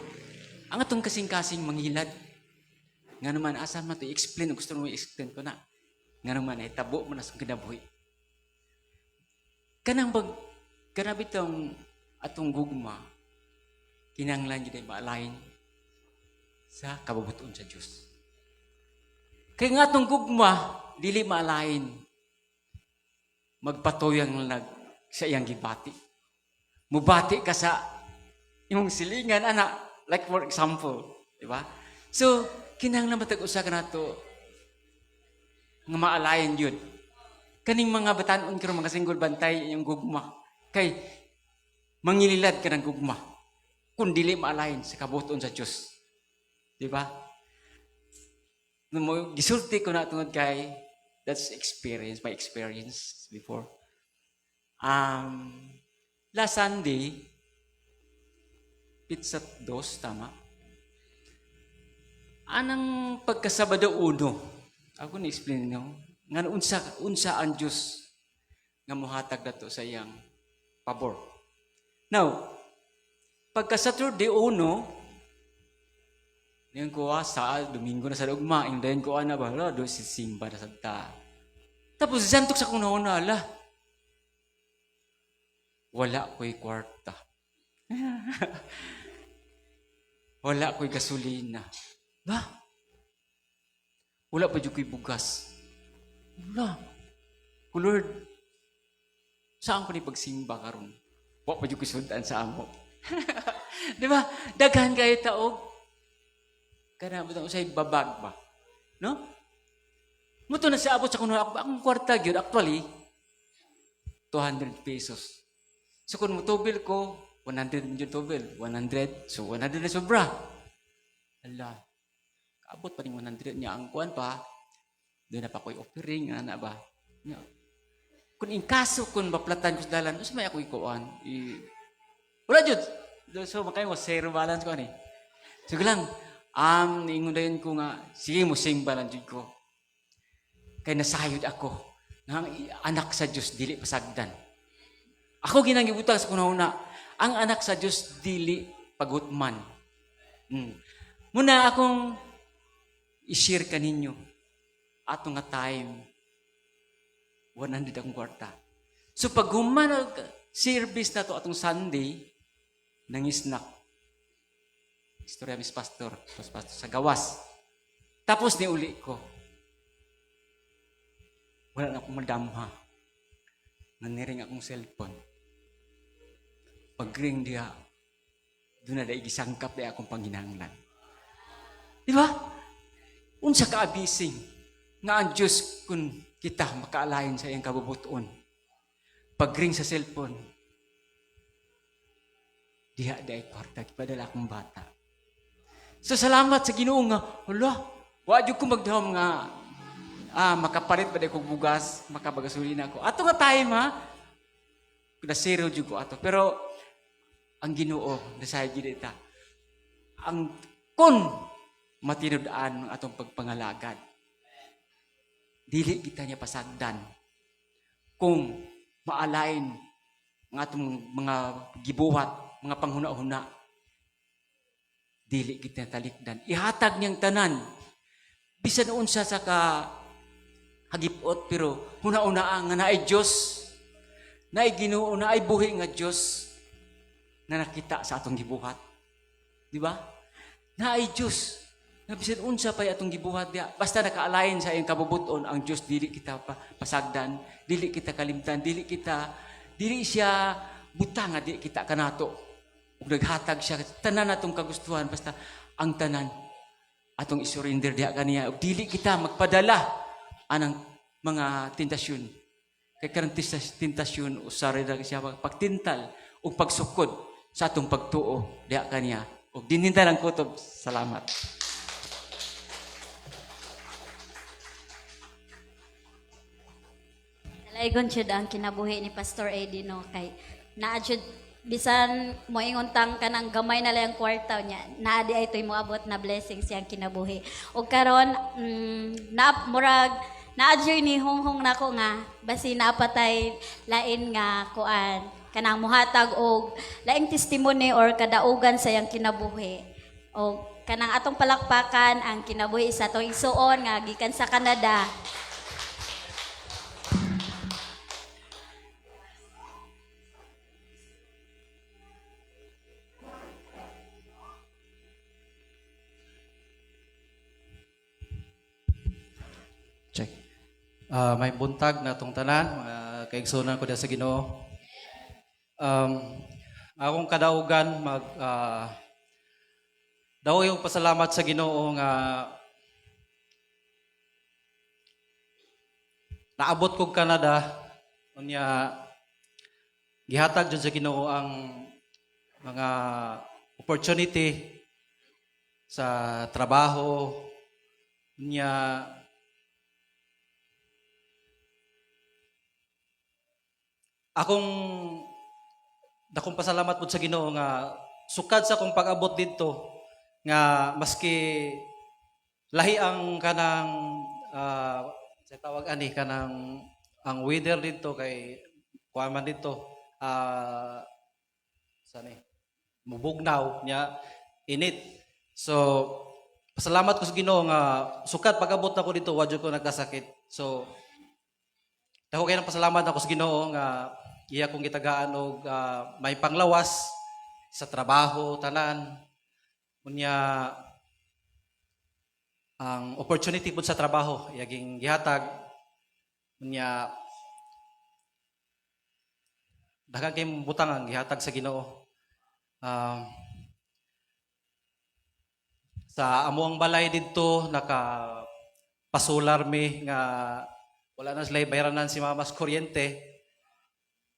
Ang atong kasing-kasing mangilad. Nga naman, asa man to i-explain, gusto mo i-explain ko na. Nga naman, ay tabo mo na sa kinabuhi. Kanang bag, kanang bitong atong gugma, kinanglan yun ay ma-align sa kabubuton sa Diyos. Kaya nga atong gugma, dili ma-align, magpatuyang lag sa iyang gibati. Mubati ka sa imong silingan, ana, like for example, di ba? So, kinahanglan matag usa ka nato nga maalayan yun. Kaning mga batanon karon, mga single, bantay yung gugma. Kay mangililad ka ng gugma kung dili maalayan sa kabuton sa Dios. Di ba? Mo gisulti ko na tungod kay that's experience, my experience before. Last Sunday, pizza dos, tama? Anang pagkasabado uno, ako ni-explain no, nga unsa unsa ang Dios nga mohatag nato sa iyang pabor. Now, pagka Saturday uno, niyan ko sa Domingo na sa ugma, yung dayon ko ana ba, hala, do si simba na sad ta. Tapos jantok sa kong nauna, ala, wala ko'y kwarta. Wala ko'y gasolina. Ba? Wala pa jud ko'y bugas. Wala. Ko Lord, saan ko ni pagsimba karon? Wa pa jud ko'y sudan sa amo. Di ba? Daghan kayo taog. Kana ba usay babag ba? No? Muto na siya abot sa kuno ako akong kwarta gyud actually 200 pesos. So kung mutubil ko, 100 yung tubil, 100, so 100 na sobra. Ala, kaabot pa ning 100 niya ang kuan pa. Doon na pa ko'y offering, ana ba? Nya. Kung in kaso kung baplatan ko sa dalan, unsa may ako ikuan? Wala jud. So makayo mo zero balance ko ani. So lang, niingon dayon ko nga sige mo sing balance jud ko. Kay nasayod ako nga ang anak sa Dios dili pasagdan. Ako ginang gibutang sa kunahuna, ang anak sa Dios dili pagutman. Muna akong i-share kaninyo ato nga time 100 akong kwarta. So pag human og service na to atong Sunday, nangisnak. Istorya mis pastor, pas pastor sa gawas. Tapos ni uli ko. Wala na akong madamha. Naniring akong cellphone. Pag-ring diha, doon na dahil gisangkap diha akong panghinanglan. Di ba? Unsa ka abising nga ang Diyos kung kita makaalayin sa iyang kabubuton. Pag-ring sa cellphone, diha diay kwarta, gipadala akong bata. So salamat sa Ginoo nga, hala, wa jud ko magdahom nga makapalit ba kog bugas, makabagasolina ko. Ato nga time ha, na zero jud ko ato. Pero ang Ginoo nasayod gyud ita. Ang kun matinud-an ang atong pagpangalagad. Dili kita niya pasagdan kung maalain ang atong mga gibuhat, mga panghuna-huna. Dili kita talikdan. Ihatag niyang tanan. Bisan unsa sa ka hagipot pero huna-una nga naay Dios, naay Ginoo, naay buhi nga Dios na nakita sa atong gibuhat. Di ba? Naay Dios na bisan unsa pa'y atong gibuhat diha. Basta nakaalain sa iyang kabubuton ang Dios, dili kita pa pasagdan, dili kita kalimtan, dili siya butang nga dili kita kanato. Ug naghatag siya tanan atong kagustuhan, basta ang tanan atong isurrender diha kaniya. Ug dili kita magpadala anang mga tentasyon. Kay karang tentasyon usa ra siya pagtintal ug pagsukod sa atong pagtuo diha kaniya. Ug dininta lang kutob. Salamat. Dalaygon jud ang kinabuhi ni Pastor Eddie, no, kay naa jud bisan moingon tang kanang gamay na lang ang kwarta niya, naa di ay to'y moabot na blessing siyang kinabuhi. Ug karon na murag naa jud ni honghong nako nga basi napatay lain nga kuan kanang muhatag og laing testimony or kadaugan sa iyang kinabuhi. O kanang atong palakpakan ang kinabuhi sa atong igsuon nga gikan sa Canada. Check. May buntag na itong tanan, mga kaigsunan ko diha sa Ginoo. Akong kadaugan mag daw yung pasalamat sa Ginoo nga naabot kog Canada, unya gihatag jud sa Ginoo ang mga opportunity sa trabaho. Unya akong dakong pasalamat pud sa Ginoo nga sukad sa akong pag-abot didto nga maski lahi ang kanang sa tawag ani kanang ang weather didto, kay kuan man didto, sa ni mubugnaw nya init. So pasalamat ko sa Ginoo nga sukad pag-abot nako didto, wa jud ko nagkasakit. So dako kay ng pasalamat ako sa Ginoo nga iya kong gitagaan og may panglawas sa trabaho tanan. Unya ang opportunity pud sa trabaho iyaging gihatag. Unya daghan kay butang ang gihatag sa Ginoo. Sa amuang balay didto, naka pasolar mi nga wala na sila bayaranan si mama sa kuryente.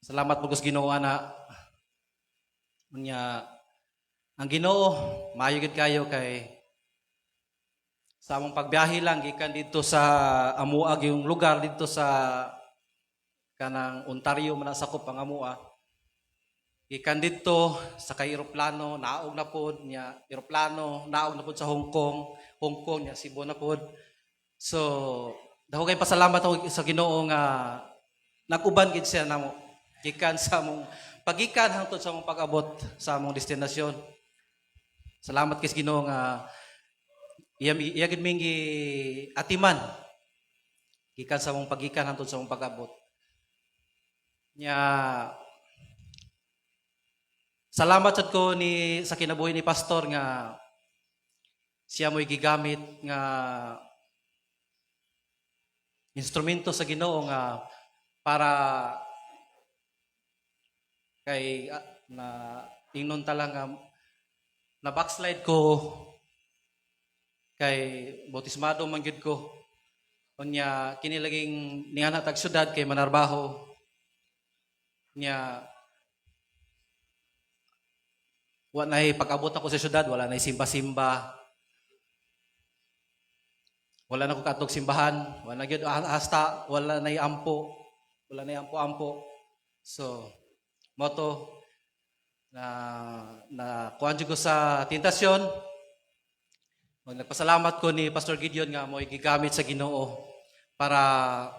Salamat po sa Ginoo ana. Unya ang Ginoo maayo gid kayo kay sa among pagbiyahe lang gikan didto sa amuag yung lugar didto sa kanang Ontario man sakop ang amua. Gikan didto sa kay eroplano, naog na pod nya eroplano, naog na pod sa Hong Kong, Hong Kong nya Cebu na pod. So dako kay pasalamat ako sa Ginoo nga nag-uban gid siya namo gikan sa among pagikan hangtod sa among pag-abot sa among destinasyon. Salamat kay Ginoo nga iya gid ming atiman gikan sa among pagikan hangtod sa among pag-abot. Nya salamat sad ko ni sa kinabuhi ni pastor nga siya mo'y gigamit nga instrumento sa Ginoo nga para kay na ingnon ta lang nga na backslide ko kay bautismado man gyud ko. Unya kini laging niana tag syudad kay manarbaho. Nya wa nay pag-abot ako sa syudad, wala nay simba-simba. Wala na ko kaadtog simbahan, wala na gyud, hasta wala nay ampo, wala nay ampo-ampo. So mao to na kuan jud ko sa tentasyon. Nagpasalamat ko ni Pastor Gideon nga mo'y gigamit sa Ginoo para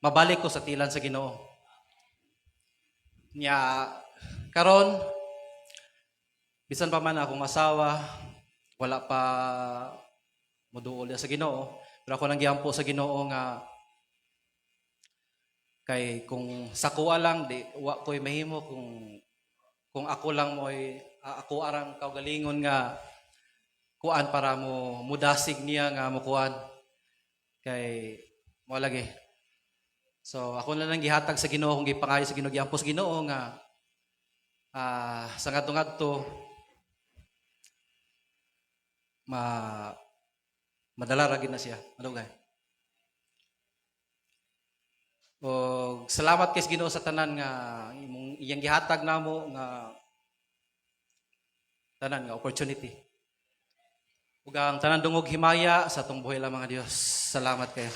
mabalik ko sa tilan sa Ginoo. Nya karon bisan pa man akong asawa wala pa moduol sa Ginoo, pero ako nang giampo sa Ginoo nga kay kung sa kuha lang di wa ko'y mahimo, kung ako lang mo'y ako arang kaugalingon nga kuan para mo mudasig niya nga mo kuan kay mo lagi. So ako na lang gihatag sa Ginoo kung gipangayo sa Ginoo, giampo sa Ginoo nga sa ngadto-ngadto ma madala ra gid na siya madugay. Og salamat kay Ginoo sa tanan nga imong iyang gihatag namo nga tanan nga opportunity. Ug ang tanan dungog himaya sa atong buhi lamang nga Dios. Salamat kayo.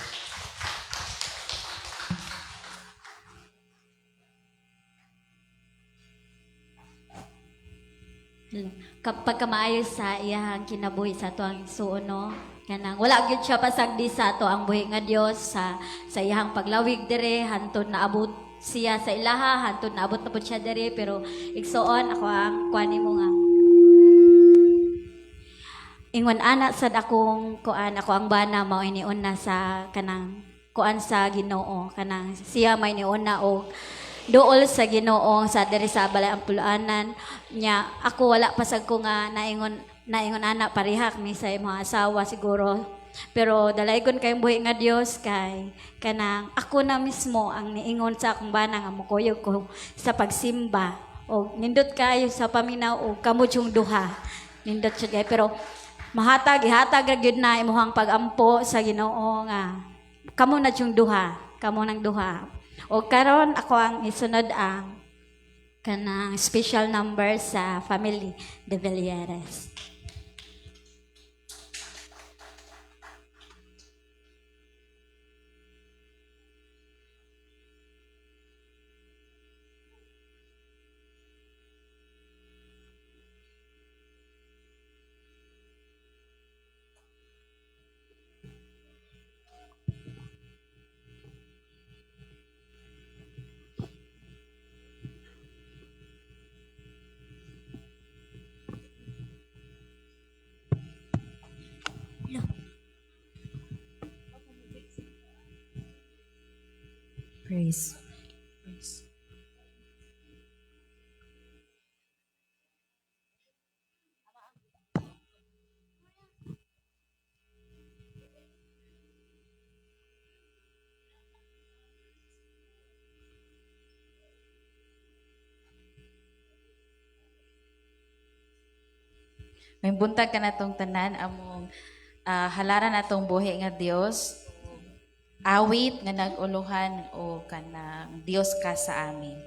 Kapag kamaayo sa iyang kinabuhi sa ato ang igsuon, no? Kanang wala gyud siya pasagdi sa ato ang buhi nga Dios sa iyang paglawig dire hantod naabot siya sa ilaha, hantod naabot na pud siya dire. Pero igsuon, ako ang kuan nimo nga ingon ana sad akong kuan, ako ang bana mao iniuna sa kanang kuan sa Ginoo, kanang siya may niuna og duol sa Ginoo sa diri sa balay ang puluanan nya. Ako wala pasag ko nga naingon ana, parehak mi sa imong asawa siguro, pero dalaygon kay buhi nga Dios kay kanang ako na mismo ang niingon sa akong bana nga mokuyog ko sa pagsimba. Og nindot kayo sa paminaw og kamo yung duha. Nindot siya kay pero mahatag ihatag ra gyud na imuhang pagampo sa Ginoo nga kamo na yung duha, kamo nang duha. Og karon ako ang isunod ang kanang special number sa family De Villeres. Praise. May buntag ka na tong tanan among halaran atong buhi nga Dios. Awit nga nag-uluhan o kanang Dios ka sa amin.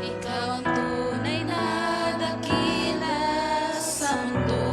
Ikaw ang tunay na dakila sa mundo.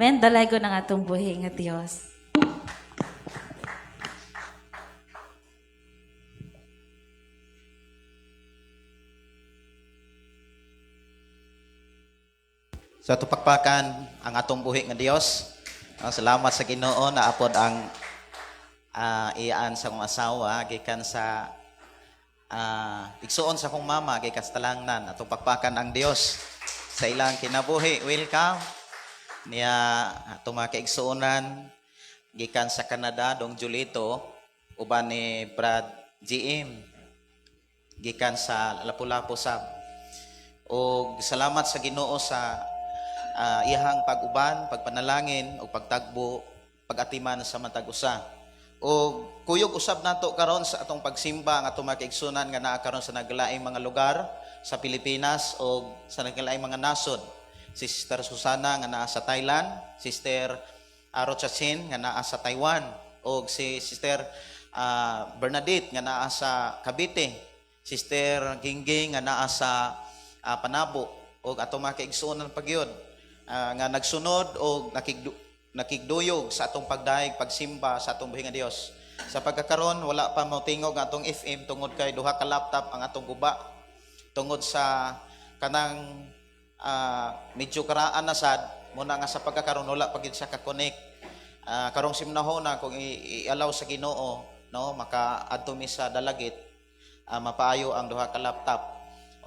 Amen. Dalaygon ang atong buhi nga Dios. Sa tupakpakan ang atong buhi nga Dios. Salamat sa Ginoo na apod ang iyaan sa kong asawa gikan sa igsuon sa kong mama gikan sa Talangnan. Atong pakpakan ang Dios sa ilang kinabuhi. Welcome niya atong mga kaigsuonan gikan sa Canada, Dong Julito, uban ni Brad GM gikan sa Lapu-Lapu sab. Og salamat sa Ginoo sa iyahang pag-uban, pagpanalangin ug pagtagbo, pag-atiman sa matag usa. Og kuyog usab nato karon sa atong pagsimba ang atong mga kaigsunan nga naa karon sa naglaing mga lugar sa Pilipinas o sa naglaing mga nasod. Si Sister Susana nga naa sa Thailand, Sister Rochachin nga naa sa Taiwan, og si Sister Bernadette nga naa sa Cavite, Sister Gingging nga naa sa Panabo, og atong mga kaigsuonan pagyud nga nagsunod og nakigduyog sa atong pagdayeg pagsimba sa atong buhi nga Dios. Sa pagkakaron wala pa motingog ang atong FM tungod kay duha ka laptop ang atong guba tungod sa kanang medyo karaan na sad muna nga sa pagkakaron wala pa gyud siya ka-connect. Karong simnahona kung i-allow sa Ginoo, no, makaadto mi sa Dalagit, mapaayo ang duha ka laptop.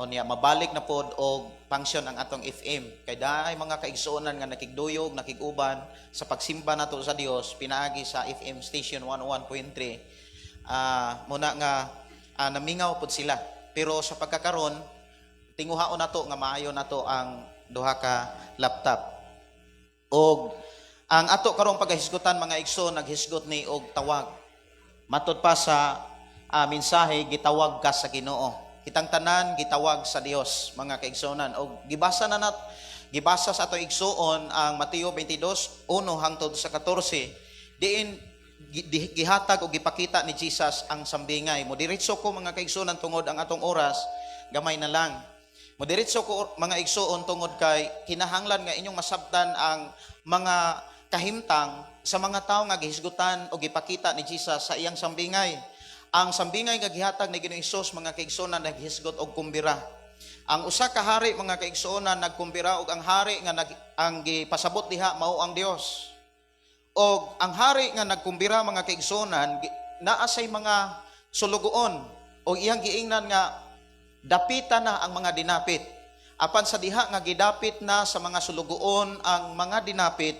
Unya mabalik na pod og function ang atong FM kay daay mga kaigsuonan nga nakigduyog, nakiguban sa pagsimba nato sa Dios pinaagi sa FM station 101.3. Muna nga namingaw pod sila, pero sa pagkakaron tinguhaon nato nga maayo nato ang duha ka laptop. Og ang ato karong pagahisgutan mga igsoon, naghisgot ni og tawag. Matud pa sa mensahe, gitawag ka sa Ginoo. Kitang tanan gitawag sa Dios mga kaigsuonan. Og gibasa na nat gibasa sa atong igsuon ang Mateo 22:1 hangtod sa 14. Diin gihatag og gipakita ni Jesus ang sambingay. Modiretso ko mga kaigsuonan tungod ang atong oras gamay na lang. Modiretso ko mga igsuon tungod kay kinahanglan nga inyong masabtan ang mga kahimtang sa mga tawo nga gihisgutan o gipakita ni Jesus sa iyang sambingay. Ang sambingay nga gihatag ni Ginoong Hesus mga kaigsuonan naghisgot og kumbira. Ang usa ka hari mga kaigsuonan nagkumbira og ang hari nga ang gipasabot diha mao ang Dios. Og ang hari nga nagkumbira mga kaigsuonan naa say mga sulugoon og iyang giingnan nga dapitan na ang mga dinapit. Apan sa diha nga gidapit na sa mga sulugoon ang mga dinapit,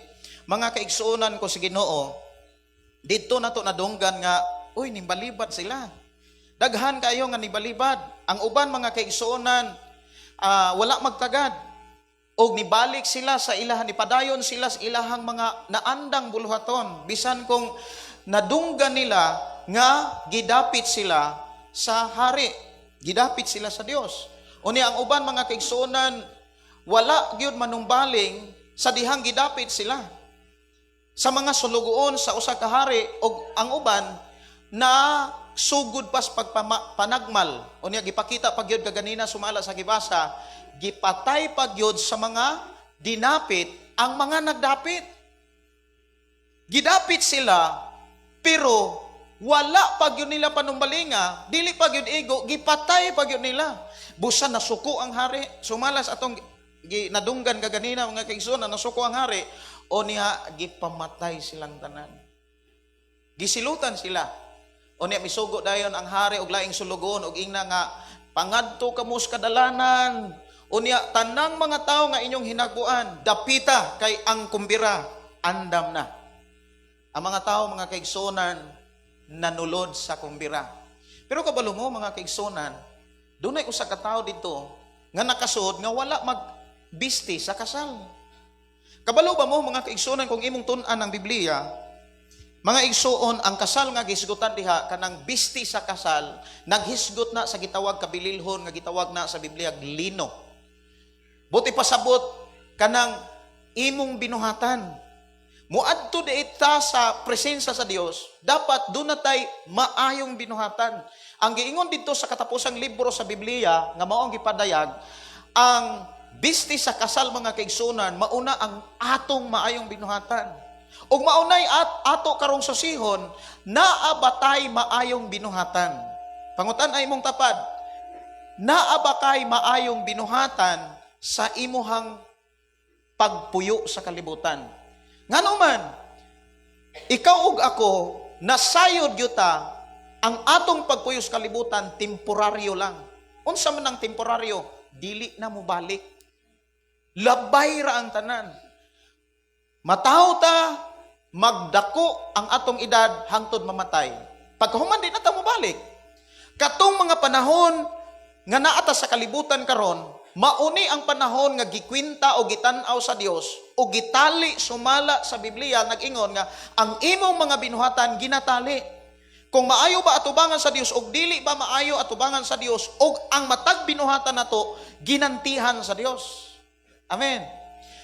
mga kaigsuonan ko sa Ginoo, didto nato nadunggan nga uy, nimbalibad sila. Daghan kayo nga nibalibad. Ang uban mga kaigsuonan wala magtagad. Og nibalik sila sa ilahan, nipadayon sila sa ilahang mga naandang buluhaton. Bisan kung nadunggan nila nga gidapit sila sa hari, gidapit sila sa Dios. Unya ang uban mga kaigsuonan wala gyud manumbaling sa dihang gidapit sila sa mga sulugoon sa usa ka hari, og ang uban na sugod pas pagpanagmal. Unya gipakita pa gyud kaganina sumala sa gibasa, gipatay pa gyud sa mga dinapit ang mga nagdapit. Gidapit sila pero wala pa gyud nila panumbalinga, dili pa gyud igo, gipatay pa gyud nila. Busa nasuko ang hari, sumala sa atong nadunggan kaganina mga kaigsoon, nasuko ang hari, o niya gipamatay silang tanan. Gisilutan sila. O niya misugo dayon ang hari og laing sulugoon og ingna nga pangadto kamo sa kadalanan. O niya tanang mga tawo nga inyong hinaguan, dapita kay ang kumbira andam na. Ang mga tawo mga kaigsuonan nanulod sa kumbira. Pero kabalo mo mga kaigsuonan, dunay usa ka tawo didto nga nakasud nga wala magbisti sa kasal. Kabalo ba mo mga kaigsuonan kung imong tun-an ang Biblia, mga igsuon, ang kasal nga gihisgutan diha kanang bisti sa kasal, naghisgot na sa gitawag kabililhon nga gitawag na sa Biblia lino. Buti pasabot kanang imong binuhatan. Muadto diita sa presensya sa Dios, dapat doon na tay maayong binuhatan. Ang giingon didto sa katapusang libro sa Biblia nga mao ang gipadayag, ang Bisti sa kasal, mga kaigsunan, mauna ang atong maayong binuhatan. Ug maunay at ato karong susihon, naa ba tay maayong binuhatan? Pangutan ay imong tapad, naa ba kay maayong binuhatan sa imuhang pagpuyo sa kalibutan? Ngano man, ikaw ug ako, nasayod yuta, ang atong pagpuyo sa kalibutan, temporaryo lang. Unsa man ang temporaryo? Dili na mo balik. Labay ra ang tanan. Mataw ta, magdako ang atong edad hangtod mamatay. Pagkahuman, di na ta mobalik. Katong mga panahon nga naata sa kalibutan karon, mauni ang panahon nga gikwinta o gitan-aw sa Dios o gitali sumala sa Biblia, nag-ingon nga ang imong mga binuhatan ginatali. Kung maayo ba atubangan sa Dios og dili ba maayo atubangan sa Dios, og ang matag binuhatan nato ginantihan sa Dios. Amen.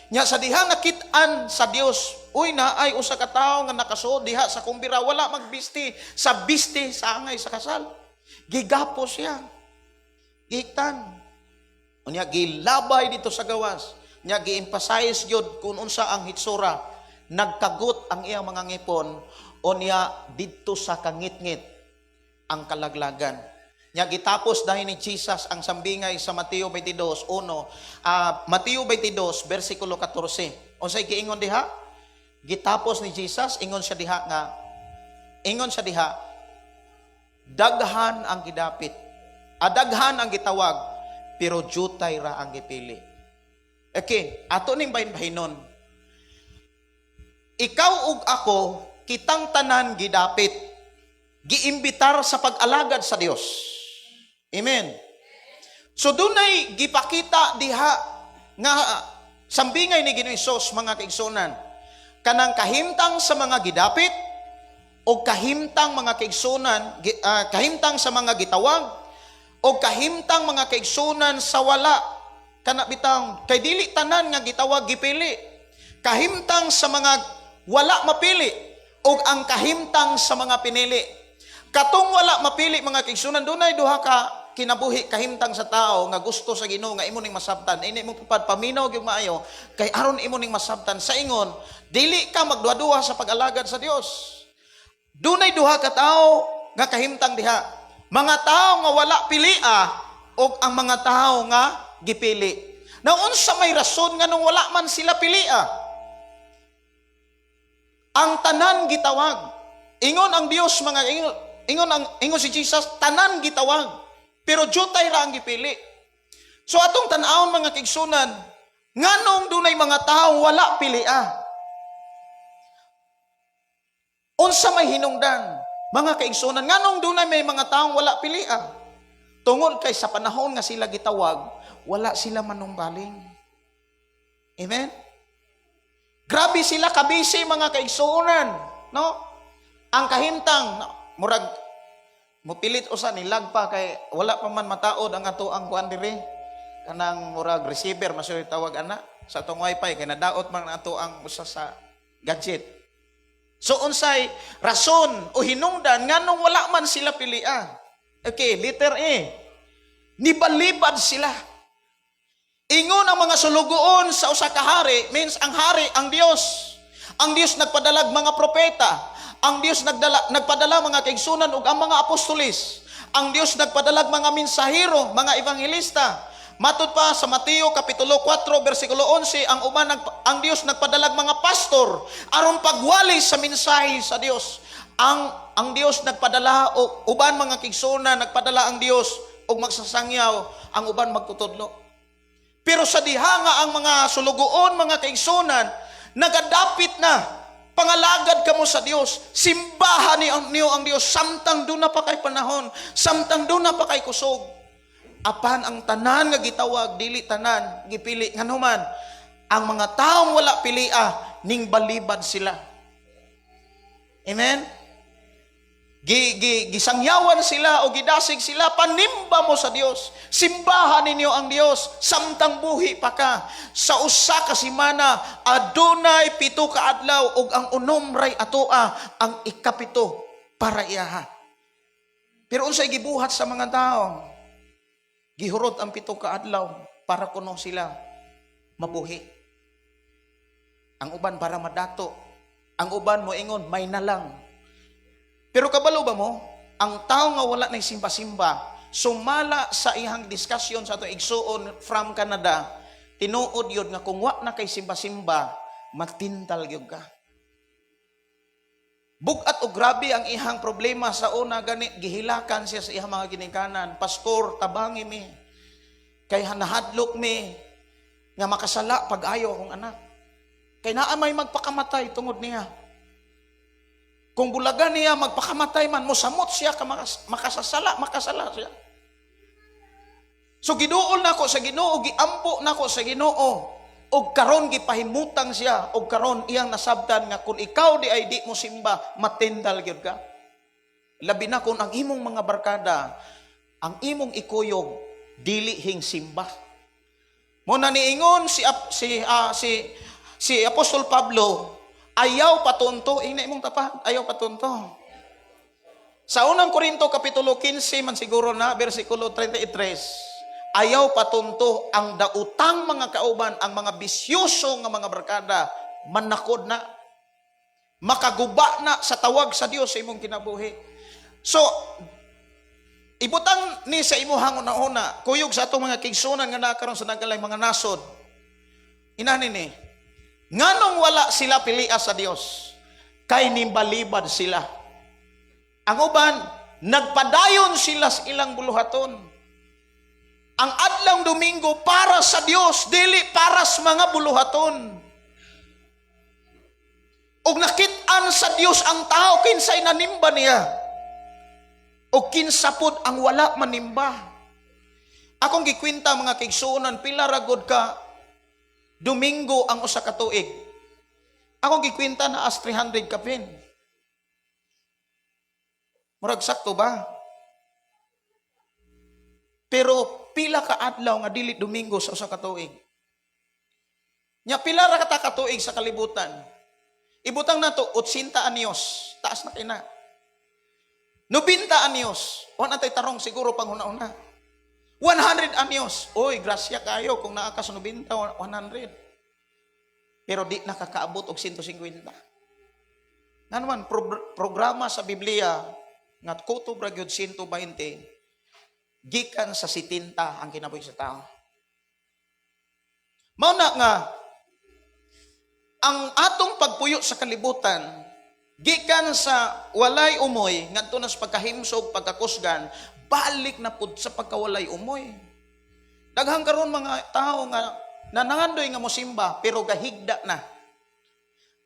Nya sa diha nakit-an sa Dios, uy, na ay usa ka tawo nga nakasuod diha sa kumbira, wala magbisti sa bisti sa angay sa kasal. Gigapos siya. Gitan. Unya gilabay dito sa gawas. Nya gi-emphasize gyud kung unsa ang hitsura. Nagkagot ang iyang mga ngipon, unya didto sa kangitngit ang kalaglagan. Nya gitapos dahil ni Jesus ang sambingay sa Mateo 22:1, Mateo 22 versikulo 14. Unsay giingon diha? Gitapos ni Jesus, ingon siya diha, daghan ang gidapit. Adaghan ang gitawag, pero jutay ra ang gipili. Okay, ato ning bahin-bahinon. Ikaw ug ako, kitang tanan gidapit, giimbitar sa pag-alagad sa Dios. Amen. So dunay gipakita diha nga sambingay ni Ginoong Hesus, mga kaigsunan, kanang kahimtang sa mga gidapit o kahimtang, mga kaigsunan, kahimtang sa mga gitawag o kahimtang, mga kaigsunan, sa wala kana bitang, kay dili tanan nga gitawag gipili. Kahimtang sa mga wala mapili o ang kahimtang sa mga pinili. Katong wala mapili, mga kaigsunan, dunay duha ka kinabuhi, kahimtang sa tao nga gusto sa Ginoo nga imo ning masabtan. Ini mo papad paminaw gyud maayo kay aron imo ning masabtan sa ingon dili ka magduha-duha sa pag-alagad sa Dios. Dunay duha ka tawo nga kahimtang diha. Mga tao nga wala pilia o ang mga tao nga gipili. Now, unsa may rason nga nung wala man sila pilia? Ang tanan gitawag. Ingon ang Dios, mga ingon, ingon ang ingon si Jesus, tanan gitawag. Pero jutay ra ang gipili. So atong tan-awon, mga kaigsunan, nganong dunay mga tao wala pilia? Unsa may hinungdan, mga kaigsunan, nganong dunay may mga taong wala pilia? Tungod kay sa panahon nga sila gitawag, wala sila manumbaling. Amen? Grabe sila kabisi, mga kaigsuonan, no? Ang kahimtang, no? Murag mupilit usa nilag pa kay wala pa man mataod ang ato ang kuan diri. Kanang murag receiver masyud tawag ana sa atong wifi kay nadaot man ato ang usa sa gadget. So unsay rason o hinungdan nganong wala man sila pilia? Okay, letter A. Nibalibad sila. Ingon ang mga sulugoon sa usa ka hari, means ang hari ang Dios. Ang Dios nagpadalag mga propeta. Ang Dios nagpadala, mga kaigsunan, ug ang mga apostolis. Ang Dios nagpadalag mga mensahero, mga evangelista. Matud pa sa Mateo kapitulo 4 bersikulo 11, ang uban ang Dios nagpadalag mga pastor aron pagwali sa mensahe sa Dios. Ang Dios nagpadala og uban, mga kaigsunan, nagpadala ang Dios og magsasangyaw, ang uban magtutudlo. Pero sa diha nga ang mga sulugoon, mga kaigsunan, nagadapit na, pangalagad kamo sa Dios, simbahan niyo ang Dios samtang duna pa kay panahon, samtang duna pa kay kusog. Apan ang tanan nga gitawag, dili tanan gipili. Nganuman, ang mga taong wala pilia, ning balibad sila. Amen? Gi, gi, gisangyawan sila o gidasig sila, panimba mo sa Dios. Simbahan ninyo ang Dios samtang buhi pa ka. Sa usa ka semana, adunay 7 ka adlaw ug ang unom ray atoa, ang 7 para iyaha. Pero unsay gibuhat sa mga tao? Gihurot ang 7 ka adlaw para kuno sila. mabuhi. Ang uban para madato. Ang uban mo ingon may na lang. Pero kabalo ba mo, ang tao nga wala na simba-simba, sumala sa ihang discussion sa atong igsuon from Canada, tinuod yun nga kung wa na kay simba-simba, matintal gyud ka. Bugat og grabe ang ihang problema sa una, gani gihilakan siya sa ihang mga ginikanan. "Pastor, tabangi mi. Kay nahadlok mi nga makasala pag-ayo akong anak. Kay naa may magpakamatay tungod niya. Kung bulagan niya, magpakamatay man, mosamot siya ka makasasala, makasala siya. So giduol nako sa Ginoo, giampo nako sa Ginoo. Og karon gipahimutang siya, og karon iyang nasabtan nga kung ikaw di ay di mo simba, matindal gyud ka. Labi na kung ang imong mga barkada, ang imong ikuyog dili hing simba." Mo na niingon si si ah, si si Apostol Pablo, "Ayaw patunto," ingna imong tapad, "ayaw patunto." Sa Unang Korinto kapitulo 15 man siguro na, bersikulo 33, ayaw patunto ang dautang mga kauban, ang mga bisyoso nga mga barkada, manakod na. Makaguba na sa tawag sa Dios sa imong kinabuhi. So, ibutang ni sa imuhang una-una, kuyog sa atong mga kaigsuonan nga nakaroon sa nagkalay mga nasod. Inani ni, nganong wala sila pilia sa Dios? Kay nimbalibad sila. Ang uban, nagpadayon sila sa ilang buluhaton. Ang adlaw Domingo para sa Dios, dili para sa mga buluhaton. Og nakit-an sa Dios ang tao kinsay nanimba niya. O kinsa pod ang wala manimba. Akong gikwenta, mga kaigsuonan, pila ra gud ka Domingo ang usa ka tuig? Akong gikwenta na as 300 kapin. Murag sakto ba? Pero pila ka adlaw nga dili Domingo sa usa ka tuig? Nya pila ra ka katuig sa kalibutan? Ibutang nato 80 anyos, taas na kina. 90 anyos, wa na tay tarong siguro pang una-una. 100 anyos, oy, grasya kayo kung naa ka sa 90, 100. Pero di nakakaabot og 150. Nga naman, programa sa Biblia, nga kutob ra gyud 120, gikan sa 70 ang kinabuhi sa tao. Mao na nga, ang atong pagpuyo sa kalibutan, gikan sa walay umoy, ngadto na sa pagkahimsog, pagkakusgan, balik na pud sa pagkawalay umoy. Daghang karon mga tao nga nanangandoy nga mosimba pero gahigda na.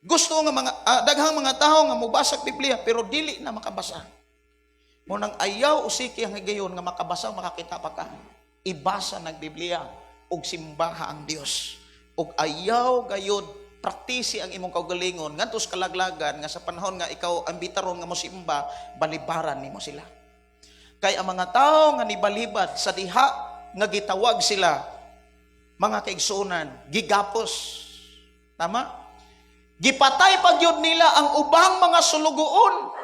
Gusto nga mga daghang mga tao nga mobasa Biblia pero dili na makabasa. Mo nang ayaw usiki ang higayon nga makabasa, makakita pa ka. Ibasa nag Biblia ug simbaha ang Dios. Ug ayaw gayod praktisi ang imong kaugalingon ngadto sa kalaglagan nga sa panahon nga ikaw ang bitaron nga mosimba, balibaran nimo sila. Kay ang mga tao nga nibalibad sa diha nga gitawag sila, mga kaigsuonan, gigapos. Tama? Gipatay pa gyud nila ang ubang mga sulugoon.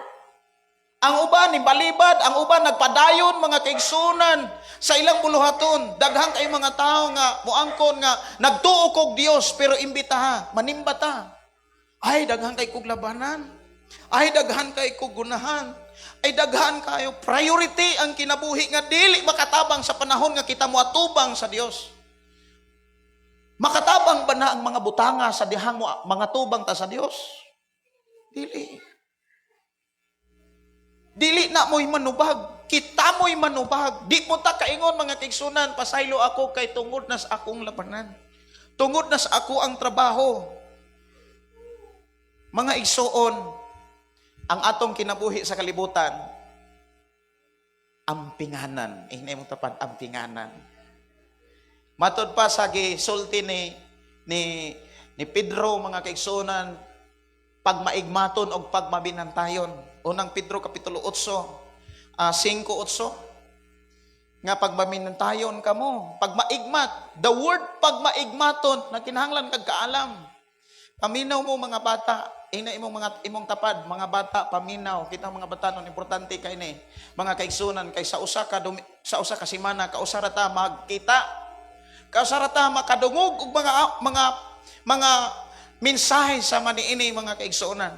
Ang uban ni balibad, ang uban nagpadayon, mga kaigsuonan, sa ilang buluhaton. Daghang kay mga tao nga muangkon nga nagtuo kog Dios pero imbita ha, manimba ta. Ay, daghan kay kog labanan. Ay, daghan kay kog gunahan. Ay, daghan kayo priority ang kinabuhi nga dili makatabang sa panahon nga kita moatubang sa Dios. Makatabang ba na ang mga butanga sa dihang mo mga tubang ta sa Dios? Dili. Dili na mo'y manubag. Kita mo'y manubag. Di mo ta kaingon, mga kaigsuonan, "Pasaylo ako kay tungod na sa akong labanan. Tungod na sa ako ang trabaho." Mga igsuon, ang atong kinabuhi sa kalibutan, ampinganan. Ingna imong tapad, "Ampinganan." Matod pa sa gisulti ni Pedro, mga kaigsuonan, pagmaigmaton og pagmabinantayon. Unang Pedro kapitulo 8, 5:8 nga pagmaminantayon kamo, pagmaigmat. The word pagmaigmaton, na kinahanglan kag kaalam. Paminaw mo, mga bata, ina imong mga imong tapad, mga bata, paminaw. Kita mga bata nun, importante kay ni, mga kaigsuonan, kay sa usa ka simana kausa ra ta magkita. Kasarata makadungog og mga mensahe sa maniini, mga kaigsuonan.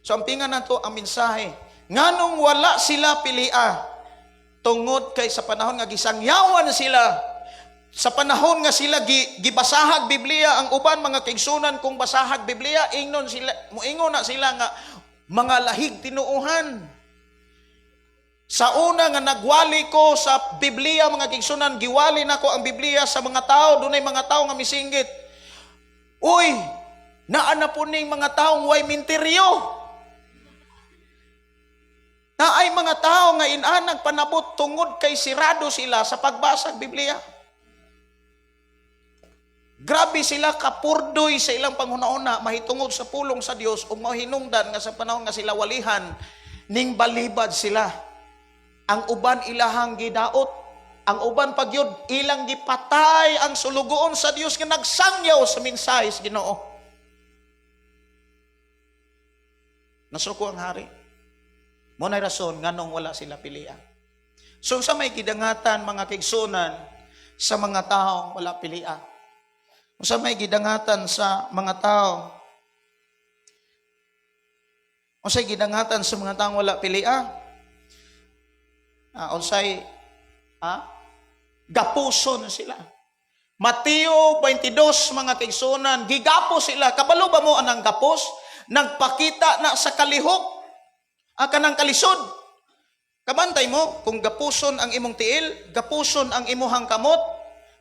So ampingan nato ang mensahe. Nganong wala sila pilia? Tungod kay sa panahon nga gisangyawan sila, sa panahon nga sila gibasahag Biblia, ang uban, mga kaigsunan, kung basahag Biblia, ingnon sila, muingon na sila nga mga lahig tinuohan. Sa una nga nagwali ko sa Biblia, mga kaigsunan, giwali nako ang Biblia sa mga tao, dunay mga tao nga misinggit. "Uy, naa na po ning mga taong way minteryo." Naay mga tao nga inanag panabot tungod kay sirado sila sa pagbasa ng Biblia. Grabe sila kapurdoy sa ilang panghuna-una mahitungod sa pulong sa Dios ug mahinungdan nga sa panahon nga sila walihan ning balibad sila. Ang uban ilahang gidaot, ang uban pagyud ilang gipatay ang sulugoon sa Dios nga nagsangyaw sa mensahe sa Ginoo. Nasuko ang hari. Mo na rason nganong wala sila pilian. So sa may gidangatan, mga kaigsunan, sa mga taong wala pilia? Sa may gidangatan sa mga tao? Unsay gidangatan sa mga taong wala pilia? Unsay gapuson sila. Mateo 22, mga kaigsunan, gigapos sila. Kabalo ba mo anang gapos? Nagpakita na sa kalihok, kanang kalisod. Kabantay mo, kung gapuson ang imong tiil, gapuson ang imuhang kamot,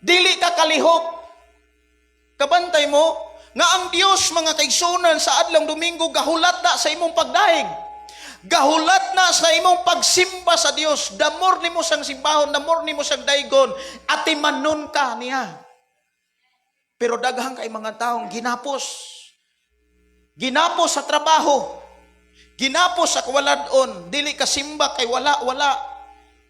dili ka kalihok. Kabantay mo, nga ang Dios, mga kaigsunan, sa adlong Domingo, gahulat na sa imong pagdahig. Gahulat na sa imong pagsimba sa Dios. Damor nimo sang simbahon, damor nimo sang daygon, atimanon ka niya. Pero daghang kay mga taong ginapos. Ginapos sa trabaho. Ginapos sa kawaladon, dili ka simba kay wala wala.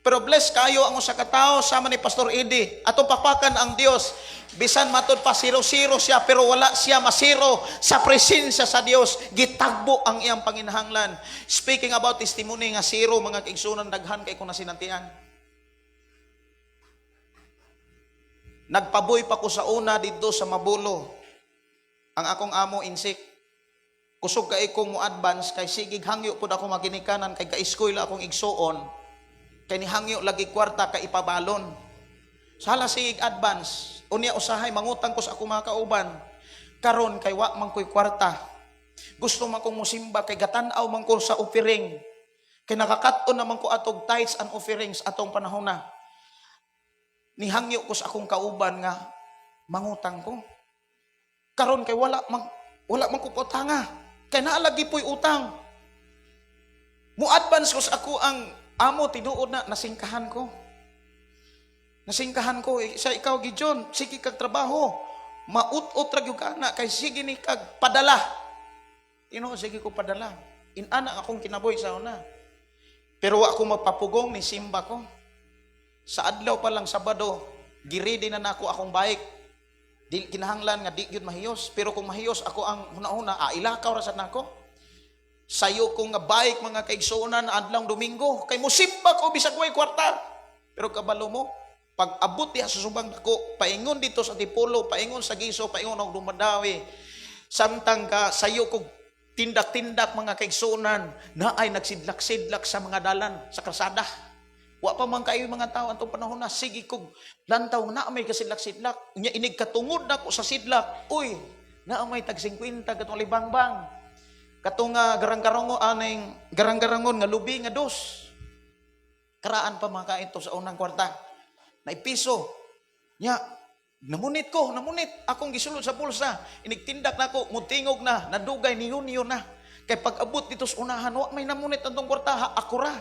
Pero bless kayo ang usa ka tawo sama ni Pastor Eddie. Atong papakan ang Dios. Bisan matud pa zero-zero siya, pero wala siya masiro sa presensya sa Dios. Gitagbo ang iyang panginahanglan. Speaking about testimony nga zero, mga kaigsunan, daghan kay ko nasinantian. Nagpaboy pa ko sa una didto sa Mabulo. Ang akong amo insik. Kusog kay kong mo advance kay sigig hangyo pud ako maginikanan kay ka-eskwela akong igsuon. Kay nihangyo lagi kwarta kay ipabalon. Sala sigig advance. Unya usahay mangutang ko sa akong mga kauban. Karon kay wa man ko'y kwarta. Gusto man kong musimba kay gatan-aw man ko sa offering. Kay nakakaton naman ko atog tithes and offerings atong panahon na. Nihangyo ko sa akong kauban nga mangutang ko. Karon kay wala man ko pautanga. Kay naalagi po'y utang. Mo-advance ko sa ako ang amo, tinuod na nasingkahan ko. Nasingkahan ko sa ikaw Gideon, sige kag trabaho. Maut-ut ra gyud ka na kay sige ni kag padala. Tinuod sige ko padala. Inana akong kinabuhi sa una. Pero wa ko magpapugong ni simba ko. Sa adlaw pa lang Sabado, giredy na nako akong bike. Di kinahanglan nga di gyud mahiyos, pero kung mahiyos ako ang huna-huna, ilakaw ra sad nako. Sayo ko nga bike, mga kaigsuonan, adlawng Domingo kay musimba ko bisag way kwarta. Pero kabalo mo, pag abot diha sa subang dako, paingon dito sa Tipolo, paingon sa Giso, paingon og Dumadawi. Samtang ka sayo ko tindak-tindak, mga kaigsuonan, naay nagsidlak-sidlak sa mga dalan sa kalsada. Wa pa man kayo mga tao antong panahon na sige kog lantaw na may kasidlak-sidlak. Nya inig katungod nako sa sidlak. Uy, naa may tag 50 katong libangbang. Katong garang-garango aning garang-garangon nga lubi nga dos. Karaan pa mga kaito sa unang kwarta. Naipiso. Nya namunit ko, namunit akong gisulod sa bulsa. Inig tindak nako, mutingog na, nadugay ni Junio na. Kay pag abot dito sa unahan, wa may namunit antong kwarta, ha, ako ra.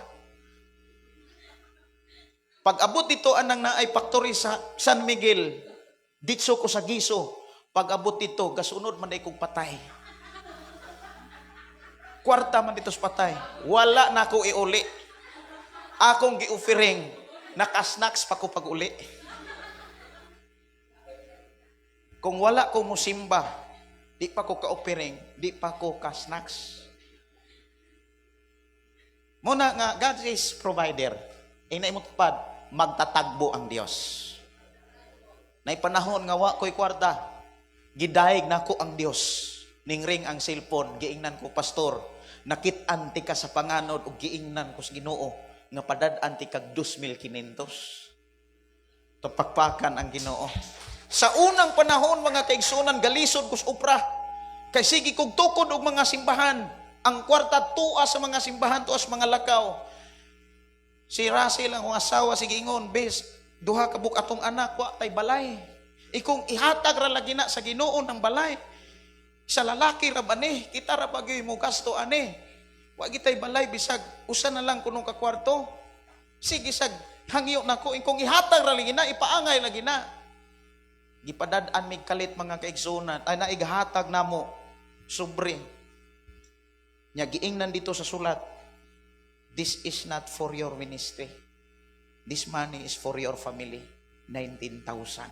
Pag abot dito anang naay factory sa San Miguel, ditso ko sa Giso. Pag abot dito, gasunod man day kog patay. Kwarta man dito sa patay. Wala na ko iuli. Akong gi-offering, nakasnacks pa ko pag-uli. Kung wala ko musimba, di pa ko ka-offering, di pa ko ka-snacks. Muna nga, God is provider. Ina mo tupad, magtatagbo ang Dios. Nay panahon nga wa ko'y kwarta. Gidayeg nako ang Dios. Ning-ring ang cellphone, giingnan ko, "Pastor, nakit-an tika sa panganod ug giingnan ko sa Ginoo nga padad-an ti kag 2,500." Tupakpakan ang Ginoo. Sa unang panahon, mga kaigsunan, galisod ko sa upra. Kay sige kog tukod og mga simbahan. Ang kwarta tuwa sa mga simbahan, tuwa sa mga lakaw. Si Russell, ang akong asawa, sige ingon, "Bes, duha ka buok atong anak, wa tay balay. Ikong ihatag ra lagi na sa Ginoo ng balay. Sa lalaki ra ba ni, kita ra ba gyud mo gasto ani. Wa gitay balay bisag usa na lang kunong ka kwarto." Sige sag hangyo nako, ikong ihatag ra lagi na, ipaangay lagi na. Gipadad-an mig kalit, mga kaigsunan, ay naighatag namo sobre. Nya giingnan dito sa sulat, "This is not for your ministry. This money is for your family." 19,000.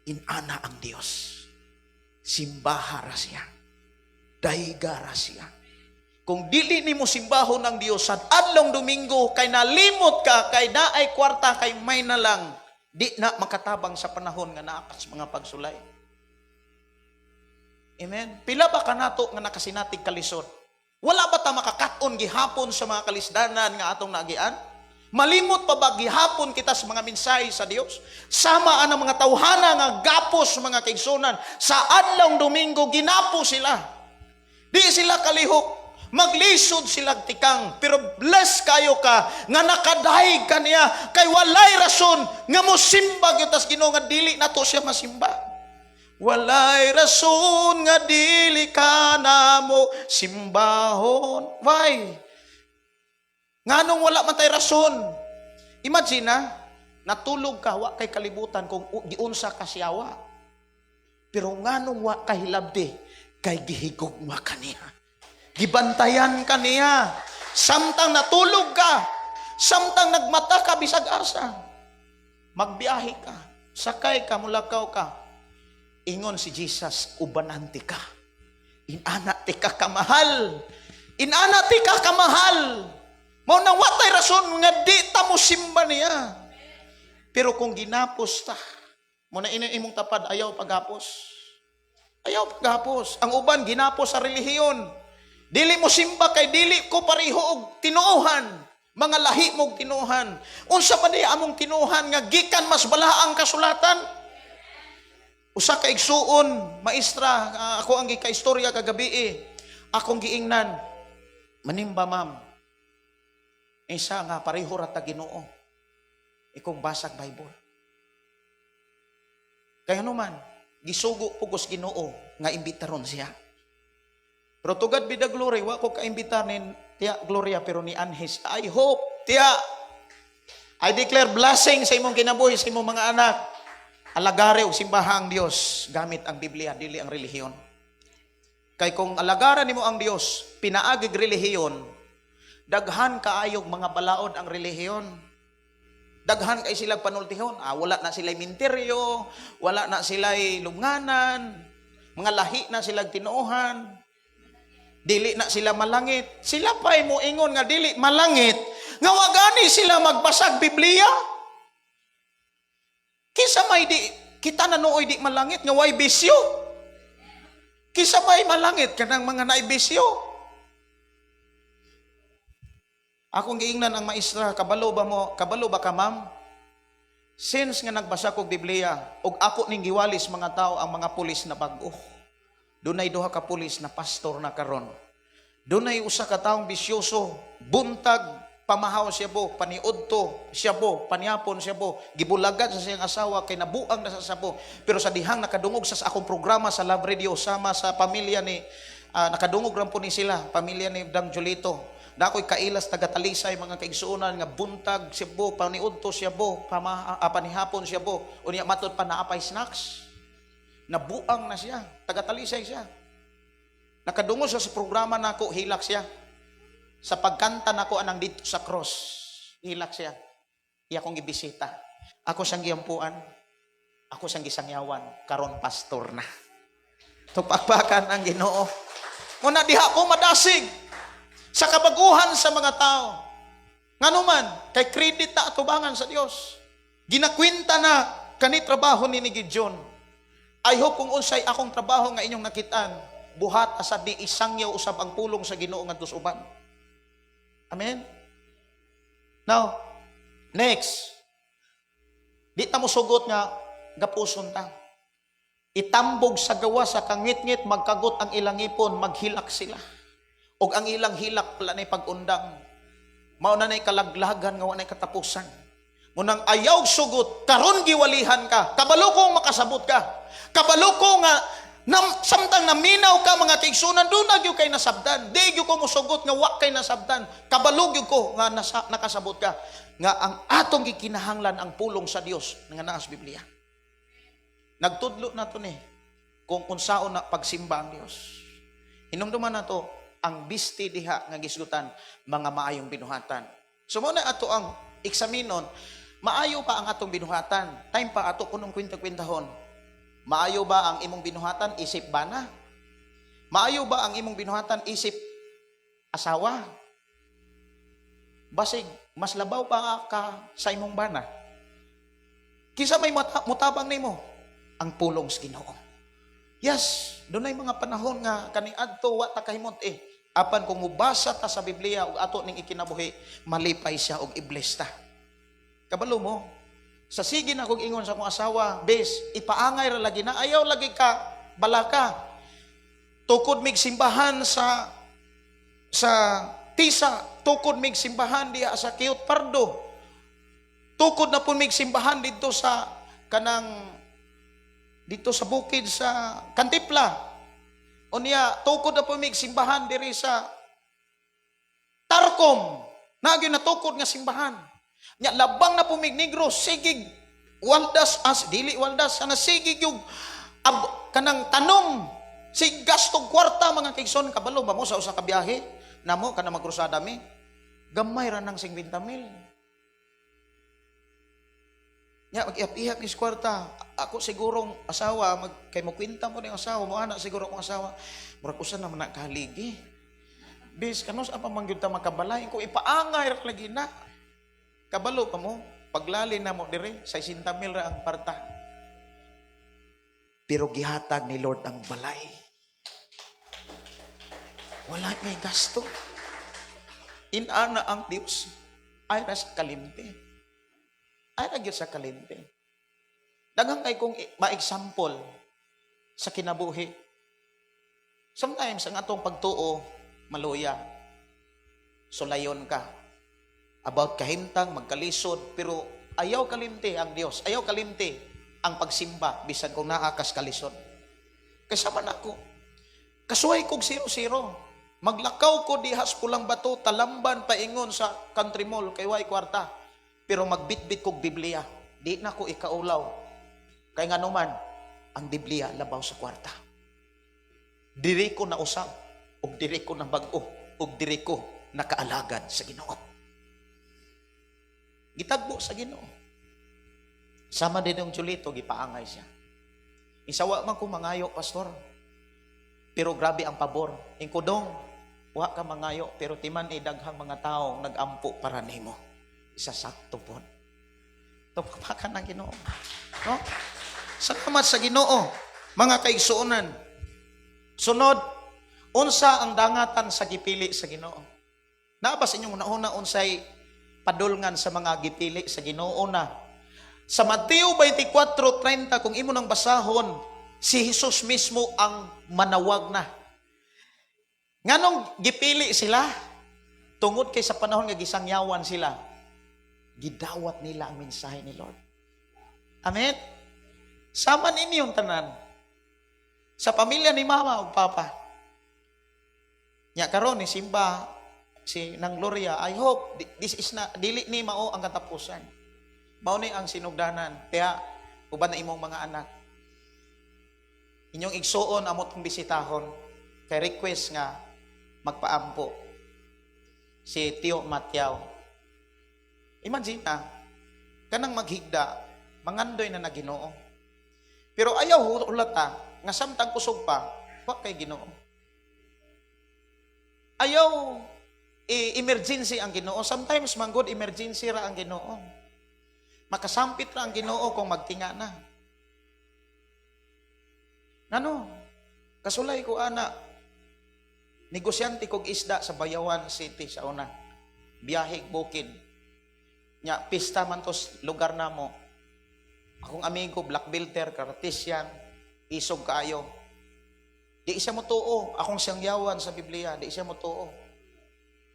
Inana ang Dios. Simbaha ra siya. Dayga ra siya. Kung dili nimo simbahon ang Dios sa adlong Domingo kay nalimot ka, kay naay kwarta, kay may na lang, di na makatabang sa panahon nga naa ka sa mga pagsulay. Amen. Pila ba kanato nga nakasinatig kalisod? Wala ba ta makakat-on gihapon sa mga kalisdanan nga atong naagian? Malimot pa ba gihapon kita sa mga mensahe sa Dios? Sama ang mga tawhana nga gapos, mga kaigsunan, sa adlong Domingo ginapo sila. Di sila kalihok. Maglisod sila tikang, pero bless kayo ka nga nakadayeg ka niya kay walay rason nga mosimba gyud tas Ginoo nga dili nato siya masimba. Walay rason nga dili ka namo simbahon. Why? Nganong wala man tay rason? Imagine na, natulog ka, wa kay kalibutan kung giunsa ka siyawa. Pero nganong wa ka hilabdi? Kay gihigugma ka niya. Gibantayan ka niya. Samtang natulog ka, samtang nagmata ka bisag asa, magbiyahe ka, sakay ka, mulakaw ka. Ingon si Jesus, "Ubanan tika." Inana tika kamahal. Inana tika kamahal. Mao nang watay rason nga di ta mo simba niya. Pero kung ginapos ta, mo na ina imong tapad, ayaw paghapos. Ayaw paghapos. Ang uban ginapos sa relihiyon. Dili mo simba kay dili ko pareho og tinuohan. Mga lahi mong tinuohan. Unsa man diay among tinuohan nga gikan mas balaang kasulatan? Usa ka igsuon, maestra, ako ang gikaistorya kagabi eh. Akong giingnan, "Manimba, ma'am." Isa nga pareho ra ta Ginoo. Ikong basag Bible. Kaya man, gisugo pugos Ginoo nga imbitaron siya. Pero to God be the glory, wa ko kaimbitar ni Tia Gloria, pero ni Anhis. I hope, Tia, I declare blessing sa imong kinabuhi, sa imong mga anak. Alagare og simbaha ang Dios gamit ang Biblia, dili ang relihiyon. Kay kung alagaran nimo ang Dios, pinaagig relihiyon, daghan kaayog mga balaod ang relihiyon. Daghan kay sila panultihon. Ah, wala na sila minteryo, wala na sila lunganan, mga lahi na sila tinuohan. Dili na sila malangit. Sila pa mo ingon nga dili malangit, nga wa gani sila magbasag Biblia. Kinsa may di kita na nooy di malangit nga way bisyo? Kinsa may malangit kanang mga naibisyo? Akong giingnan ang maestra, "Kabalo ba mo, kabalo ba ka, ma'am? Since nga nagbasa kog Biblia, ug ako ning giwalis mga tao, ang mga pulis na bag-o. Dunay duha ka pulis na pastor na karon. Dunay usa ka taong bisyoso, buntag pamahaw siya bo, paniudto siya bo, paniapon siya bo, gibulagan sa siyang asawa kay nabuang na sa sabo. Pero sa dihang nakadungog sa akong programa sa Love Radio sama sa pamilya ni nakadungog ran po ni sila, pamilya ni Dang Julito. Nakoy kailas taga Talisay, mga kaigsuonan, nga buntag siya bo, paniudto siya bo, panihapon siya bo. Unya matud pa naapay snacks. Nabuang na siya, taga Talisay siya. Nakadungog siya sa programa nako, hilak siya. Sa pagkanta nako anang "Dito sa Cross", hilak siya. Iya akong gibisita. Ako siyang giyampuan. Ako siyang gisangyawan. Karon pastor na. Tupakpakan ang Ginoo. Muna diha ko madasig sa kabaguhan sa mga tao. Ngano man, kay credit na atubangan sa Dios. Ginakwenta na kani trabaho ni Gideon. I hope kung unsay akong trabaho nga inyong nakitaan, buhat asa di isangyaw usab ang pulong sa Ginoo ngadto sa uban. Amen. Now, next. Di ta mo sugot nga gapuson ta. Itambog sa gawa sa kangitngit, magkagot ang ilang ngipon, maghilak sila. Og ang ilang hilak wala na'y pag-undang. Mao na na'y kalaglagan nga wa na'y katapusan. Munang ayaw sugot, karon giwalihan ka, kabalo ko makasabot ka. Kabalo ko nga samtang naminaw ka, mga kaigsunan, doon na gyud kay nasabtan. Di gyud ko musugot nga wa kay nasabtan. Kabalo gyud ko nga nakasabot ka. Nga ang atong gikinahanglan ang pulong sa Dios nga naa sa Biblia. Nagtudlo na to ni kung unsaon na pagsimba ang Dios. Hinumduman na to ang bisti diha nga gisgutan, mga maayong binuhatan. So mo na ato ang eksaminon, maayo pa ang atong binuhatan. Time pa ato kunong kwenta-kwentahon. Maayo ba ang imong binuhatan isip bana? Maayo ba ang imong binuhatan isip asawa? Basig mas labaw pa ka sa imong bana. Kinsa may mutabang nimo? Ang pulong sa Ginoo. Yes, dunay mga panahon nga kaniadto wa ta kahimot eh. Apan kung mubasa ta sa Biblia ug ato ning ikinabuhi, malipay siya ug i-bless ta. Kabalo mo, sa sige na kog ingon sa akong asawa, "Bes, ipaangay ra lagi na, ayaw lagi ka balaka. Tukod mig simbahan sa Tisa, tukod mig simbahan diha sa Kiot Pardo. Tukod na pud mig simbahan didto sa kanang dito sa bukid sa Kantipla. Unya, tukod na pud mig simbahan diri sa Tarcom. Nagi na tukod nga simbahan. Nya labang na pud mig Negros, sigig waldas as dili waldas ana, sigig yung kanang tanom sig gastong kwarta, mga kaigsoon." Kabalo ba mo sa usa ka biyahe namo kana magkrusada mi, gamay ra nang 50 mil? Nya mag-ihap-ihap is kwarta. Ako sigurong asawa mag kay mo kwenta mo ning asawa mo ana, siguro akong asawa murag usa naman na kahaligi. "Bis, kanus apa man gyud ta makabalay kung ipaangay ra lagi na?" Kabalo pa mo, paglali na mo dire, 60 mil ra ang parta. Pero gihatag ni Lord ang balay. Wala may gasto. Inana ang Dios. Ay ra sa kalimti. Ay ra gyud sa kalimti. Daghan kay kong ma-example sa kinabuhi. Sometimes ang atong pagtuo maluya. Sulayon ka. About kahimtang, magkalisod, pero ayaw kalimti ang Dios. Ayaw kalimti ang pagsimba bisan kung naa kas kalisod. Kaysa man ako, kasuway kog zero-zero. Maglakaw ko dihas Pulang Bato, Talamban, paingon sa Country Mall, kay way kwarta. Pero magbitbit kog Biblia. Di na ko ikaulaw. Kay nga naman, ang Biblia labaw sa kwarta. Diri ko na usab, ug diri ko na bag-o, ug diri ko nakaalagad sa Ginoo. Gitagbo sa Ginoo. Sama din yung Julito, gipaangay siya. "Isawa man ko mangayo, Pastor. Pero grabe ang pabor." Ingkudong, wa ka mangayo, pero timan ay daghang mga tao nagampo para nimo. Isa sakto po. Tupakakan ng Ginoo. No? Salamat sa Ginoo, mga kaigsuonan. Sunod, unsa ang dangatan sa gipili sa Ginoo? Naa ba sa inyong una unsay padulngan sa mga gipili sa Ginoo na? Sa Mateo 24:30, kung imo nang basahon, si Jesus mismo ang manawag na. Nganong gipili sila? Tungod kay sa panahon nga gisangyawan sila, gidawat nila ang mensahe ni Lord. Amen? Sama ninyong tanan. Sa pamilya ni Mama ug Papa. Nya karon ni simba si nang Gloria, I hope this is na dili ni mao ang katapusan. Mao ni ang sinugdanan. Kaya uban na imong mga anak. Inyong igsuon amo tong bisitahon kay request nga magpaampo si Tio Matiaw. Imagine na, kanang maghigda, mangandoy na na Ginoo. Pero ayaw hulata, nga samtang kusog pa, wa kay Ginoo. Ayaw i-emergency ang Ginoo. Sometimes manggod emergency ra ang Ginoo. Makasampit ra ang Ginoo kung magtinga na. Ngano? Kasulay ko ana, negosyante kog isda sa Bayawan City sa una. Biyahig bukid. Nya pista man to lugar namo. Akong amigo black belter, karatisian, isog kaayo. Di siya mo tuo, akong siyang yawan sa Biblia, di siya mo tuo.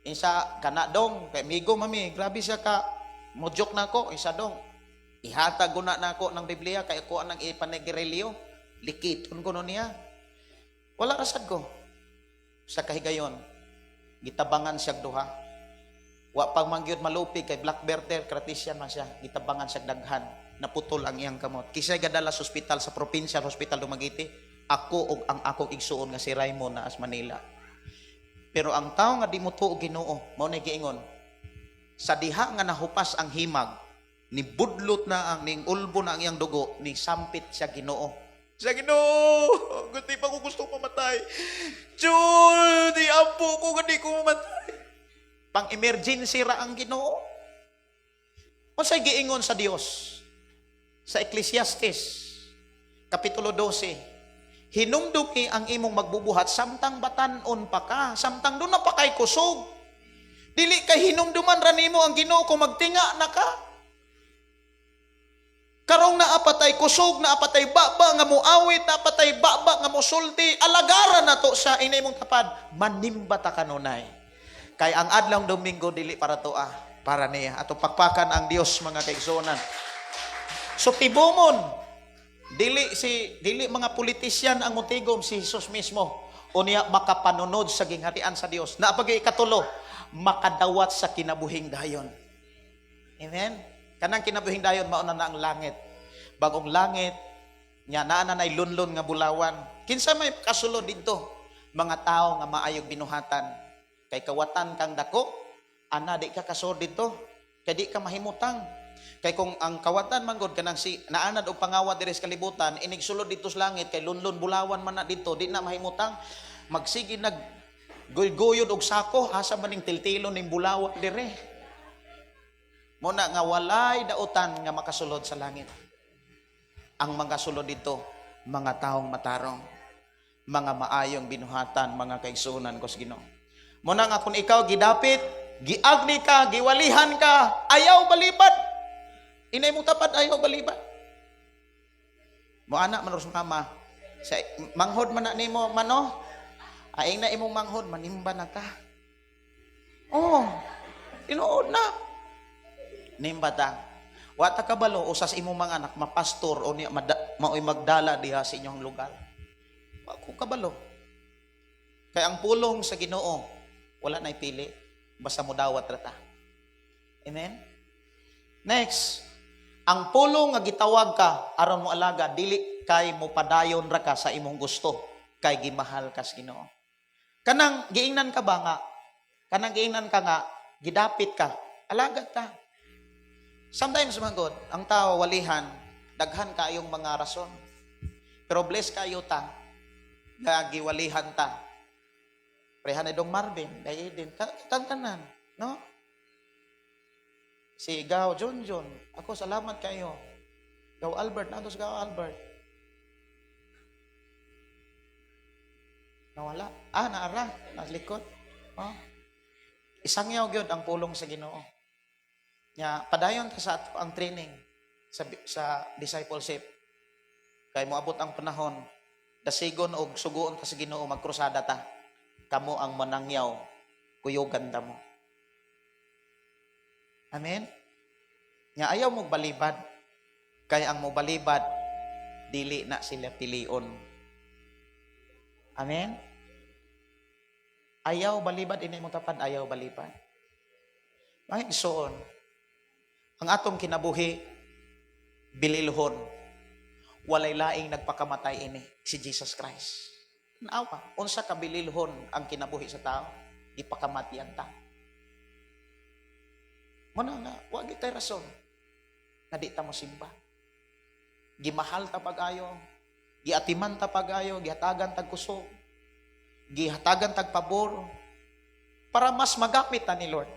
Isa kana dong, kay amigo mami, grabe siya ka mo joke nako, isa dong. Ihatag ko na nako ng Biblia kay ako ang ipanigirilyo. Likiton ko no niya. Wala rasad ko. Sa kahigayon, gitabangan siya duha. Wa pang mangyud malupi kay black belter, karatisian man siya, gitabangan siya daghan, naputol ang iyang kamot. Kisay gadala sa ospital sa provincial hospital Dumaguete, ako og ang akong igsuon nga si Raymond na as Manila. Pero ang tao nga di mo tuo Ginoo, mao na giingon, sa diha nga nahupas ang himag, ni budlot na ang ning ulbo na ang iyang dugo, ni sampit siya Ginoo. Siya Ginoo, gusti pa ko gusto mamatay. Jul, di ampo ko gani ko mamatay. Pang emergency ra ang Ginoo. Unsay giingon sa Dios? Sa Ecclesiastes kapitulo 12, hinumdumi ang imong magbubuhat samtang batan-on pa ka, samtang doon na pa kay kusog. Dili kay hinumduman ra nimo ang Ginoo kung magtinga na ka. Karong naa patay kusog, naa patay baba nga muawit, naa patay baba nga musulti, alagaran na to sa inay mong tapad, manimba ta kanunay. Kay ang adlaw Domingo dili para toa, para niya. Ato pakpakan ang Dios, mga kaigsuonan. So tibumon, dili mga politisyan ang mutigom, si Jesus mismo. Unya makapanunod sa gingharian sa Dios. Naapagay ikatulo, makadawat sa kinabuhing dayon. Amen? Kanang kinabuhing dayon mauna na ang langit. Bagong langit, nya naa na nay lunlon nga bulawan. Kinsa may kasulod didto? Mga tao nga maayog binuhatan. Kay kawatan kang dako, ana di ka kasulod didto. Kay di ka mahimutang. Kay kung ang kawatan man gud kanang si naanad og pangawat diri sa kalibutan, inig sulod didto sa langit kay lunlon bulawan man na didto, di na mahimutang. Magsige nag guyod og sako, asa man ning tiltilon ning bulawan dire. Muna nga walay dautan nga makasulod sa langit. Ang mga sulod dito, mga taong matarong, mga maayong binuhatan, mga kaigsuonan ko sa Ginoo. Muna nga kung ikaw gidapit, giagni ka, giwalihan ka, ayaw balibad. Inay mong tapad, ayaw balibad. Mo anak man sa mama, sa manghod man na nimo mano, aing na imong manghod, manimba na ta. Oh, tinuod na. Nimba ta. Wa ta kabalo usas imong mga anak mapastor o niya maoy magdala diha sa inyong lugar. Wa ko kabalo. Kay ang pulong sa Ginoo wala nay pili, basta modawat ra ta. Amen. Next, ang pulong nga gitawag ka aron mo alaga dili kay mo padayon ra ka sa imong gusto, kay gimahal ka sa Ginoo. Kanang giingnan ka ba nga? Kanang giingnan ka nga gidapit ka, alagad ta. Sometimes man God, ang tao walihan, daghan kayong mga rason. Pero bless kayo ta, nga giwalihan ta. Prehan ni Dong Marvin, kay Eden, tantanan, no? Si Gao John John, ako salamat kayo. Gao Albert, nandun si Gao Albert. Nawala. Ah, naara, naslikod. Oh. Isang yaw gyud ang pulong sa Ginoo. Nya padayon ta sa ato ang training sa discipleship. Kay moabot ang panahon, dasigon og suguon ta sa Ginoo, magkrusada ta. Kamo ang manangyaw, kuyugan ta mo. Amen. Nya ayaw mo balibad. Kay ang mobalibad, dili na sila pilion. Amen. Ayaw balibad, inay mo tapad, ayaw balibad. Mga igsoon, ang atong kinabuhi, bililhon, walay laing nagpakamatay ini, si Jesus Christ. Naawa, unsa ka bililhon ang kinabuhi sa tao, gipakamatian ta. Muna nga, wa gitay rason nga di ta mo simba. Gimahal ta pag-ayo, giatiman ta pag-ayo, gihatagan tag kusog, gihatagan tag pabor, para mas magamit ta ni Lord.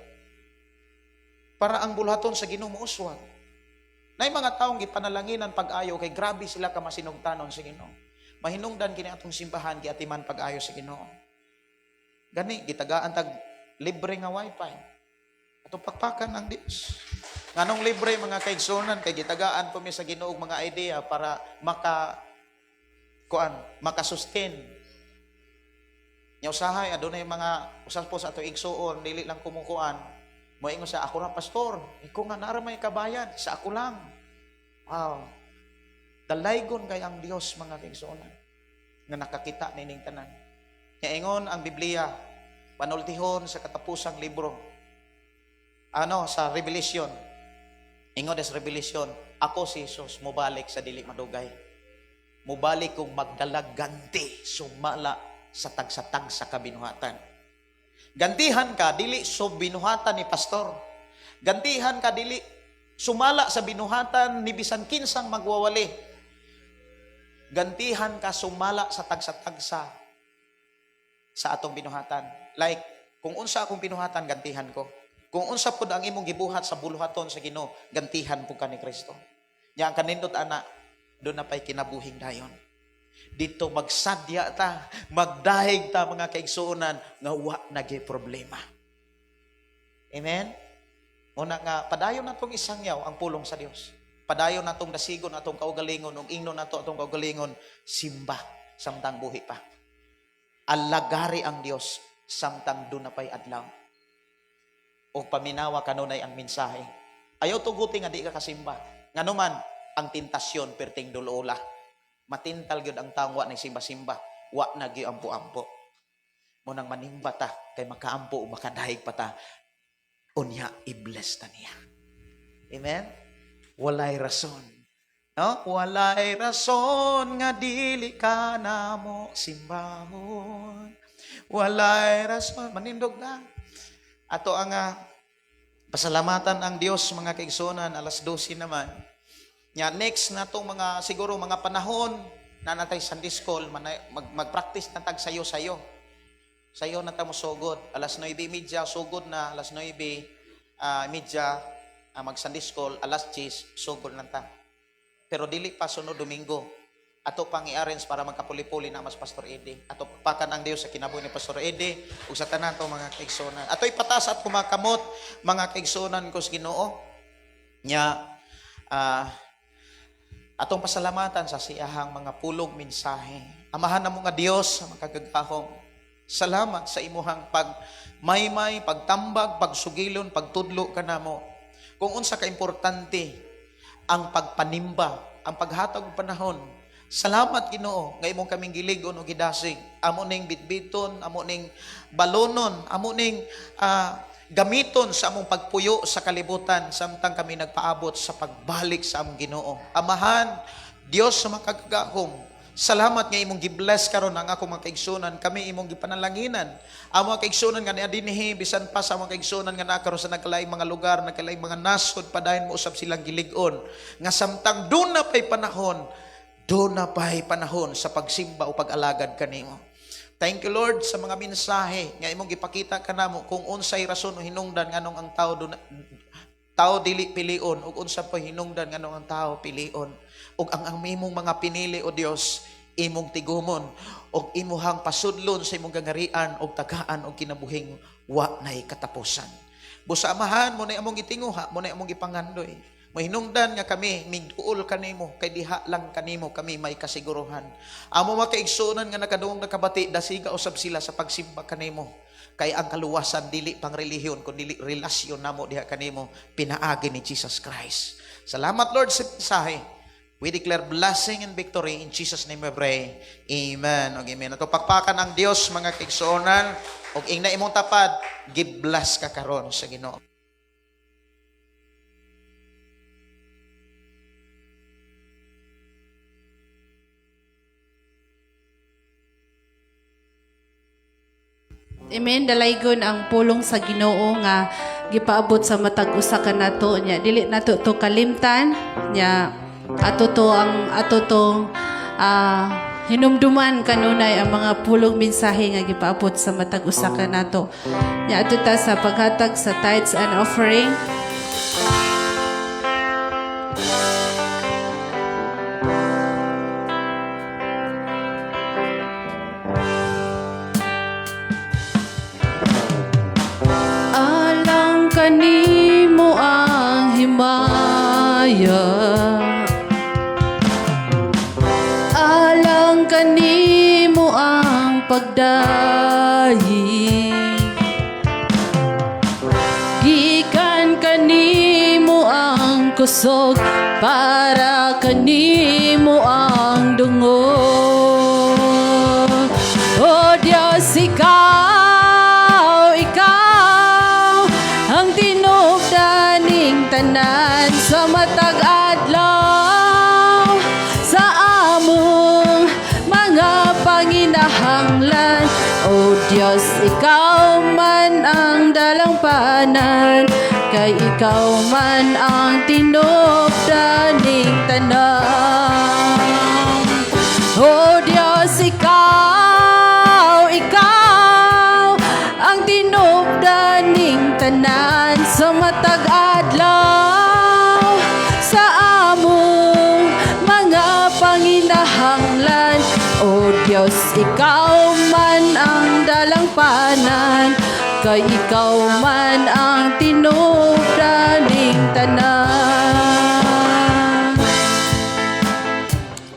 Para ang bulhaton sa Ginoo mouswag. Nay mga taong gipanalanginan pag-ayo kay grabe sila ka masinugtanon sa Ginoo. Mahinungdan kini atong simbahan giatiman pag-ayo sa Ginoo. Gani gitagaan tag libre nga wifi. Atong pakpakan ang Dios. Nganong libre, mga kaigsunan? Kay gitagaan po mi sa Ginoo og mga idea para maka kuan, maka-sustain. Nya usahay adunay mga usas po sa ato igsuon dili lang kumukuan. Moingon siya, "Ako ra, pastor." Iko nga nara may kabayan, sa ako lang. Wow. Dalaygon kay ang Dios, mga kaigsuonan, nga nakakita nining tanan. Nya ingon ang Biblia, panultihon sa katapusang libro. Ano sa Revelation? Ingon sa Revelation, "Ako si Jesus mobalik sa dili madugay. Mobalik kong magdalag ganti sumala sa tagsa-tagsa kabinuhatan." Gantihan ka dili so binuhatan ni pastor. Gantihan ka dili sumala sa binuhatan ni bisan kinsang magwawali. Gantihan ka sumala sa tagsa-tagsa sa atong binuhatan. Like, kung unsa akong binuhatan, gantihan ko. Kung unsa pud ang imong gibuhat sa buluhaton sa Ginoo, gantihan pud ka ni Kristo. Nya ang kanindot ana, duna pay kinabuhing dayon. Dito magsadya ta, magdahig ta, mga kaigsuonan, nga wa nagi problema. Amen? Una nga, padayon natong isangyaw ang pulong sa Dios. Padayon natong dasigon atong kaugalingon, ug ingnon nato atong kaugalingon, simba samtang buhi pa. Alagari ang Dios samtang duna pay adlaw. O paminawa kanunay ang mensahe. Ayaw tuguti nga di ka kasimba. Nganuman, ang tentasyon perting dulola. Matintal gyud ang taong wa na simba-simba, wa na gyud ampo-ampo. Mo nang manimba ta kay makaampo o makadahig pa ta. Unya i-bless ta niya. Amen? Walay rason. No? Walay rason nga dili ka namo simbahon. Walay rason. Manindog na. Ato ang pasalamatan ang Dios, mga kaigsunan, alas 12 naman. Nya next na tong mga siguro mga panahon na natay Sunday school, mag-practice na tag sayo-sayo. Sayo na ta mo sugod. Alas 9:30 sugod na, alas 9 media mag Sunday school, alas 10 sugod na ta. Pero dili pa sunod Domingo. Ato pang i-arrange para magkapuli-puli na mas Pastor Eddie. Ato pakan ang Dios sa kinabuhi ni Pastor Eddie ug sa tanan to mga kaigsuonan. Ato ipatas at kumakamot, mga kaigsuonan ko sa Ginoo. Nya atong pasalamatan sa siyahang mga pulong mensahe. Amahan namo nga Dios sa makagagahom. Salamat sa imuhang pagmaymay, pagtambag, pagsugilon, pagtudlo kanamo. Kung unsa ka importante ang pagpanimba, ang paghatag og panahon. Salamat, Ginoo, nga imong kaming gilig-on o gidasig. Amo ning bitbiton, amo ning balonon, amo ning gamiton sa among pagpuyo sa kalibutan samtang kami nagpaabot sa pagbalik sa among Ginoo. Amahan, Dios sa makagagahom, salamat nga imong gibless karon ang akong mga kaigsunan, kami imong gipanalanginan. Ang mga kaigsunan nga niya dinhi, bisan pa sa mga kaigsunan nga naa karon sa nagkalaing mga lugar, nagkalaing mga nasod, padayon mo usab silang gilig-on. Nga samtang duna pay panahon, duna pay panahon sa pagsimba o pag-alagad kanimo. Thank you, Lord, sa mga mensahe nga imong gipakita kanamo kung unsay rason o hinungdan nganong ang tao duna, tao dili pilion ug unsa pa hinungdan nganong ang tao pilion ug ang imong mga pinili, o Dios, imong tigumon ug imuhang pasudlon sa imong gangarian ug tagaan og kinabuhing wa nay katapusan. Busa Amahan, mo na among gitinguha, mo na among gipangandoy. Mahinungdan nga kami migduol kanimo kay diha lang kanimo kami may kasiguruhan. Amo mga kaigsuonan nga nakadungog nakabati, dasiga usab sila sa pagsimba kanimo. Kay ang kaluwasan dili pang relihiyon kun dili relasyon namo diha kanimo pinaagi ni Jesus Christ. Salamat, Lord, sa mensahe. We declare blessing and victory in Jesus' name we pray. Amen. Og amen. Ato pakpakan ang Dios, mga kaigsuonan, ug ingna imong tapad, give-bless ka karon sa Ginoo. Amen. Dalaygon ang pulong sa Ginoo nga gipaabot sa matag usa ka nato nya. Dili nato to kalimtan nya, ato to ang ato tong hinumduman kanunay ang mga pulong mensahe nga gipaabot sa matag usa ka nato. Nya ato ta sa paghatag sa tithes and offering. pagdayeg. Gikan kanimo ang kusog, para kanimo ang dungog. O Diyos, ikaw, ikaw ang tinubdaning tanan sa matag adlaw, sa among mga panginahanglan. O Diyos, ikaw man ang dalangpanan, kay ikaw man ang tinubdaning tanan. O Diyos, ikaw, ikaw ang tinubdaning tanan sa matag adlaw, sa among mga panginahanglan. O Diyos, ikaw man ang dalangpanan, kay ikaw man ang tinubdaning tanan.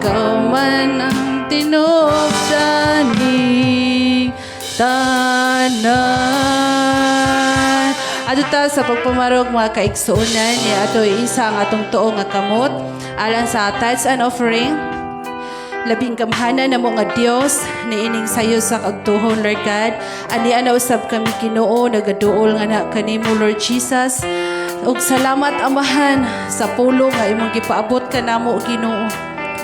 Ikaw man ang tinubdaning tanan. Adto ta sa pagpamarog, mga kaigsuonan, ya ato isa ang atong tuo nga kamot alang sa tithes and offering. Labing gamhanan namo nga Dios, niining sayo sa kagtuhon, Lord God. Ani ana usab kami, Ginoo, nagaduol nga na kanimo, Lord Jesus. Ug salamat, Amahan, sa pulong nga imong gipaabot kanamo, Ginoo.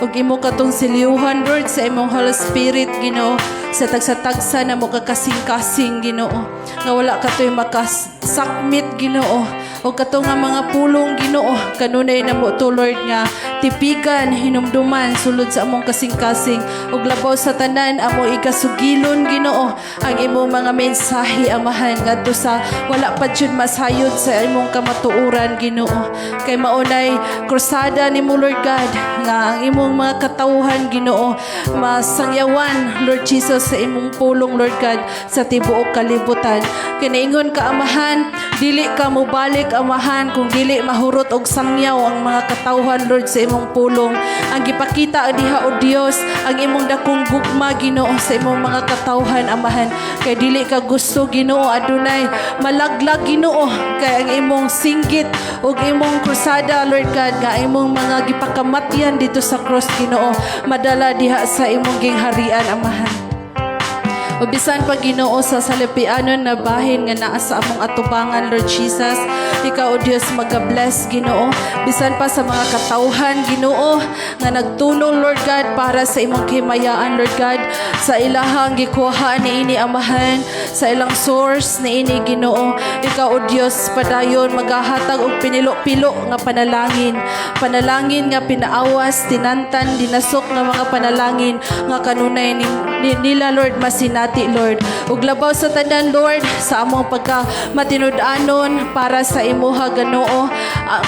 Ug imo katong silyuhan, Lord, sa imong Holy Spirit, Ginoo, sa tagsa-tagsa namo ka kasing-kasing, Ginoo, nga wala katoy makasakmit, Ginoo. O kato nga mga pulong, Ginoo, kanunay namo to, Lord, nga tipigan, hinumduman sulod sa among kasing-kasing. Ug labaw sa tanan, amo ikasugilon, Ginoo, ang imong mga mensahe, Amahan, ngadto sa wala pa jud masayod sa imong kamatuoran, Ginoo, kay maunay krusada nimo, Lord God, nga ang imong mga katawhan, Ginoo, masangyawan, Lord Jesus, sa imong pulong, Lord God, sa tibuok kalibutan. Kinaingon ka, Amahan, dili ka mobalik, Amahan, kung dili mahurot og sangyaw ang mga katawhan, Lord, sa imong pulong. Ang gipakita diha, o Dios, ang imong dakong gugma, Ginoo, sa imong mga katawhan, Amahan, kay dili ka gusto, Ginoo, adunay malaglag, Ginoo, kay ang imong singgit ug imong krusada, Lord God, nga imong mga gipakamatyan dito sa cross, Ginoo, madala diha sa imong gingharian, Amahan. O bisan pa, Ginoo, sa salipianon na bahin nga naa sa among atubangan, Lord Jesus, ikaw, O Dios, maga-bless, Ginoo. Bisan pa sa mga katawhan, Ginoo, nga nagtulong, Lord God, para sa imong kimayaan, Lord God, sa ilahang gikuhaan niini, Amahan, sa ilang source niini, Ginoo. Ikaw, O Dios, padayon magahatag og pinilo-pilo nga panalangin. Panalangin nga pinaawas, tinantan, dinasok nga mga panalangin nga kanunay nila, Lord, masinati, Lord. Ug labaw sa tanan, Lord, sa among pagka matinud-anon para sa imuha, Ginoo,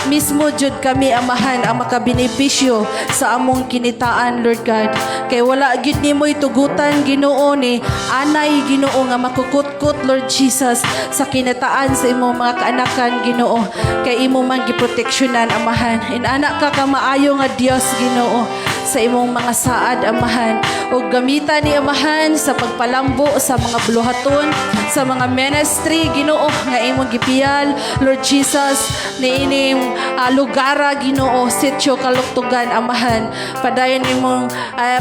mismo jud kami, Amahan, ang makabenepisyo sa among kinitaan, Lord God. Kay wala gyud nimo itugutan, Ginoo, ni anay, Ginoo, nga makukutkot, Lord Jesus, sa kinataan sa imong mga kaanakan, Ginoo. Kay imo man giproteksyonan, Amahan. Inana ka kamaayo nga Dios, Ginoo, sa imong mga saad, Amahan. Ug gamita ni, Amahan, sa pagpalambo sa mga buluhaton, sa mga ministry, Ginoo, nga imong gipiyal, Lord Jesus, niining lugara, Ginoo, Sitio Kaluktugan, Amahan. Padayon imong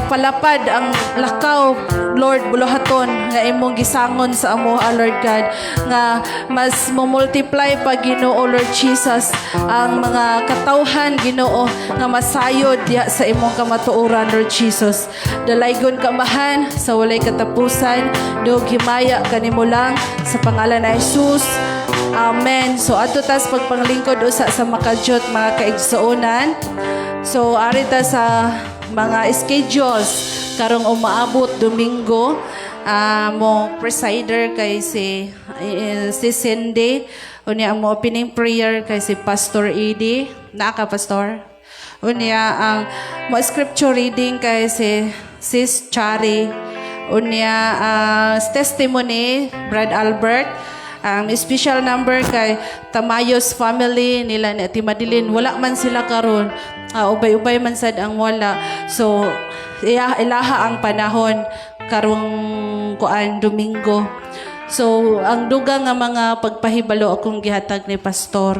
palapad ang lakaw, Lord, buluhaton nga imong gisangon sa amo, Lord God, nga mas mo-multiply pa, Ginoo, Lord Jesus, ang mga katawhan, Ginoo, nga masayod diha sa imong kamatuoran, Lord Jesus. Dalaygon ka, Amahan, sa walay katapusan, dug himaya kanimo lang sa pangalan ni Jesus. Amen. So adto tas pagpanglingkod usa sa makadyot, mga kaigsuonan. So ari ta sa mga schedules karong umaabot Domingo. Mo presider kay si Cindy. Unya mo opening prayer kay si Pastor Edie. Naa ka, Pastor? Unya ang mo scripture reading kay si Sis Chari. Unya testimony, Brad Albert. Ang special number kay Tamayos family nila ni Ate Madeline. Wala man sila karon. Ubay-ubay man sad ang wala. So Iya, ilaha ang panahon karong kuan Domingo. So ang dugang nga mga pagpahibalo akong gihatag ni pastor.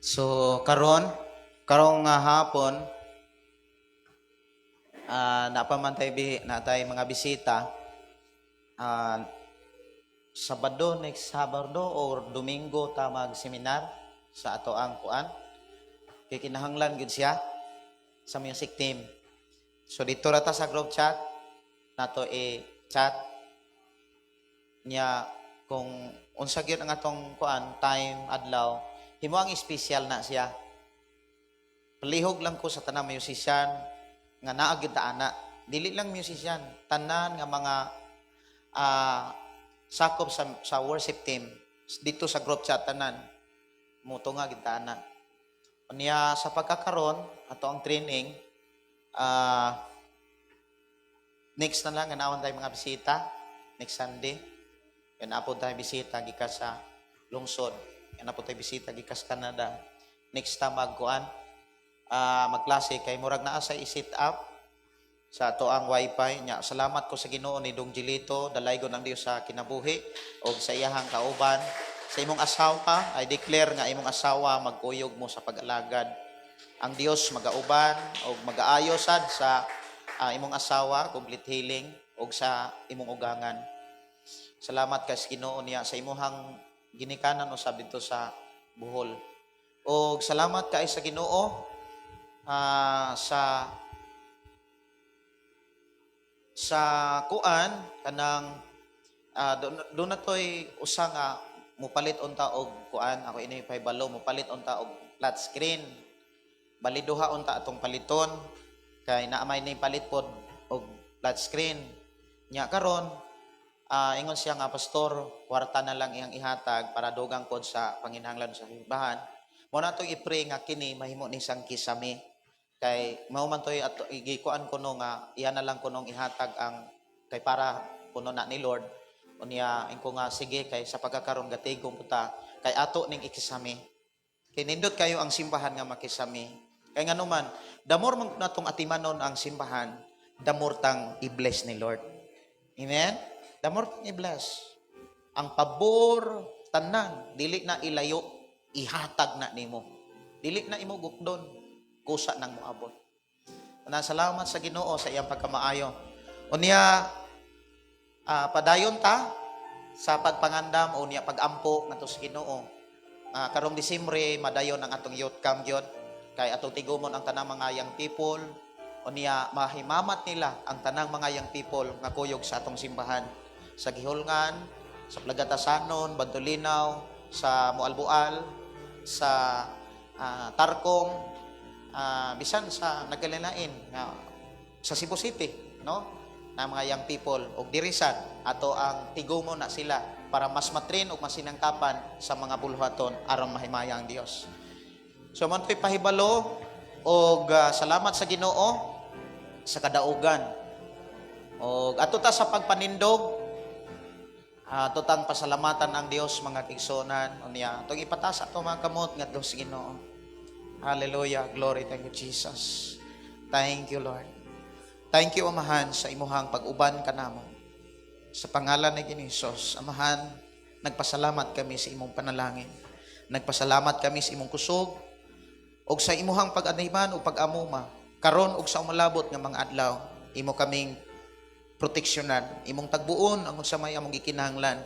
So karon, karong nga hapon, napamantay bi natay mga bisita, Sabado, next Sabado or Domingo ta mag-seminar sa ato ang kuan. Kay kinahanglan gyud siya sa music team. So dito ra ta sa group chat nato i-chat niya kung unsa gyud ang atong kuan time adlaw, himo ang special na siya. Palihog lang ko sa tanang musician nga naa gyud ta ana. Dili lang musician, tanan nga mga sakop sa worship team dito sa group chat, tanan mutunga gyud ta ana. Unya sa pagkakaron ato ang training, next na lang nga tayo mga bisita next Sunday. Yan apod tayo bisita gikan sa lungsod. Yan apod tayo bisita gikan sa Canada. Next ta magkuan, magklase kay murag naa sa i-set up sa ato ang wifi nya. Salamat ko sa Ginoo ni Dong Gilito, dalaygon ang Dios sa kinabuhi og sa iyahang kauban, sa imong asawa. I declare nga imong asawa magkuyog mo sa pag-alagad. Ang Dios magauban og magaayo sad sa imong asawa, complete healing, og sa imong ugangan. Salamat kay sa Ginoo niya sa imuhang ginikanan usab dito sa Bohol. Og salamat kay sa Ginoo sa kuan kanang doon na to'y usa nga mupalit unta og kuan, ako ini pahibalo, mupalit unta og flat screen. Bali duha unta atong paliton kay naamay ni palit pod og flat screen nya. Karon ingon siya nga pastor, kwarta na lang iyang ihatag para dugang pod sa panginahanglan sa simbahan. Mo na tong i-pray nga kini mahimo ni sang kisame kay mao man toy ato igikuan kuno nga iya na lang kunong ihatag ang kay para kuno na ni Lord. Unya ingko nga sige, kay sa pagkakaron gatigom puta kay ato ning ikisame, kay nindot kayo ang simbahan nga makisame, kay nganuman the more man natong atimanon ang simbahan, the more tang i-bless ni Lord. Amen. The more tang i-bless ang pabor tanan, dili na ilayo, ihatag na nimo, dili na imo gukdon, kusa nang moabot na. Salamat sa Ginoo sa iyang pagkamaayo. Unya padayon ta sa pagpangandam, unya pagampo ngadto sa Ginoo. Karong Disyembre madayon ang atong youth camp gyud kay atong tigumon ang tanang mga young people. Unya mahimamat nila ang tanang mga young people nga kuyog sa atong simbahan sa Gihulngan, sa Plagatasanon, Bantulinaw, sa Moalboal, sa Tarkong, bisan sa nagkalain nga sa Cebu City, no, na mga young people og diri sad ato ang tigumon na sila para mas matrain ug masinangkapan sa mga buluhaton aron mahimaya ang Dios. So man to'y pahibalo og salamat sa Ginoo sa kadaugan. Og ato ta sa pagpanindog, ato tang pasalamatan ang Dios, mga kaigsuonan. Unya atong ipatas ato mga kamot ngadto sa Ginoo. Hallelujah. Glory. Thank you, Jesus. Thank you, Lord. Thank you, Amahan, sa imuhang pag-uban kanamo. Sa pangalan ni Hesus, Amahan, nagpasalamat kami sa imong panalangin. Nagpasalamat kami sa imong kusog ug sa imuhang pag-animan ug pag-amuma karon ug sa umalabot nga mga adlaw. Imo kaming proteksyonan, imong tagbuon ang unsa may among gikinahanglan.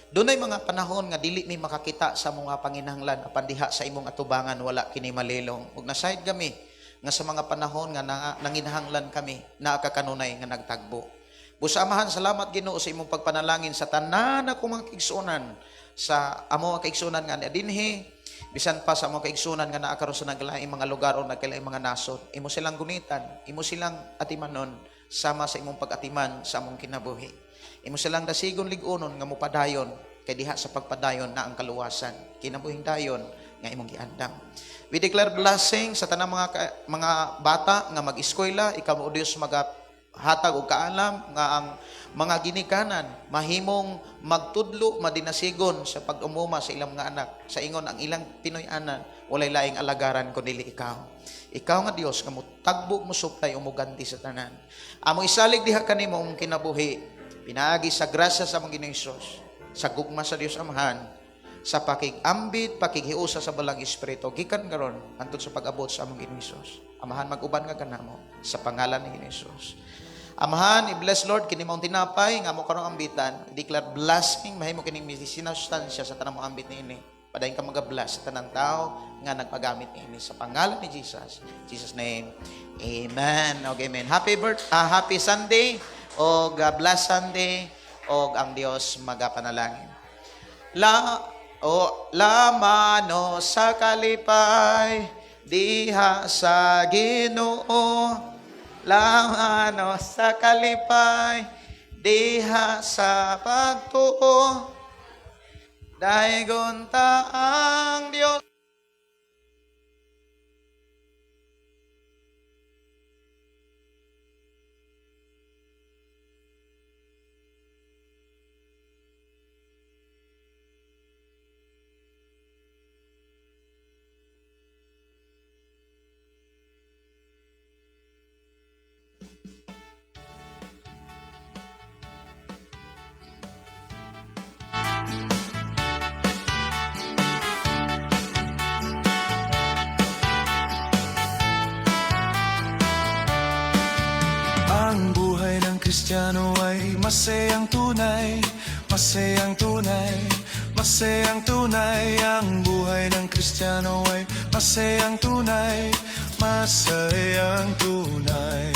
Dunay mga panahon nga dili mi makakita sa mga panginahanglan, apan diha sa imong atubangan wala kini malilong. Ug nasayod kami nga sa mga panahon nga nanginahanglan kami, naa ka kanunay nga nagtagbo. Busa Amahan, salamat Ginoo sa imong pagpanalangin sa tanan ako mga kaigsuonan, sa amo mga kaigsuonan nga dinhi, bisan pa sa mga kaigsuonan nga naa karon sa naglaing mga lugar o nagkalaing mga nasod. Imo silang gunitan, imo silang atimanon sama sa imong pag-atiman sa among kinabuhi. Imo silang dasigon lig-unon nga mopadayon, kay diha sa pagpadayon na ang kaluwasan, kinabuhing dayon nga imong giandam. We declare blessing sa tanang mga bata nga mag-eskwela. Ikaw o Dios maga hatag og kaalam nga ang mga ginikanan mahimong magtudlo, madinasigon sa pag-umuma sa ilang mga anak, sa ingon ang ilang Pinoy-anan walay laing alagaran kun dili ikaw. Ikaw nga Dios nga motagbo, mosuplay o moganti sa tanan. Amo isalig diha kanimo ang kinabuhi pinaagi sa grasya sa among Ginoong Hesus, sa gugma sa Dios Amahan, sa pakig-ambit, pakighiusa sa Balaang Espiritu gikan karon hangtod sa pag-abot sa among Ginoong Hesus. Amahan, mag-uban nga kanamo sa pangalan ni Ginoong Hesus. Amahan, i-bless, Lord, kini maong tinapay nga amo karong ambitan, declare blessing, mahimo kining medisina sustansya sa tanang mo ambit niini. Padayon ka magabless sa tanang tao nga nagpagamit niini sa pangalan ni Jesus. Jesus name. Amen. Okay, amen. Happy Sunday o blessed Sunday o ang Dios magapanalangin. La o lamano sa kalipay diha sa Ginoo, lamano sa kalipay diha sa pagtuo, daygon ta ang Dios. Ang buhay ng Kristiyano ay masayang tunay, masayang tunay, masayang tunay. Ang buhay ng Kristiyano ay masayang tunay, masayang tunay.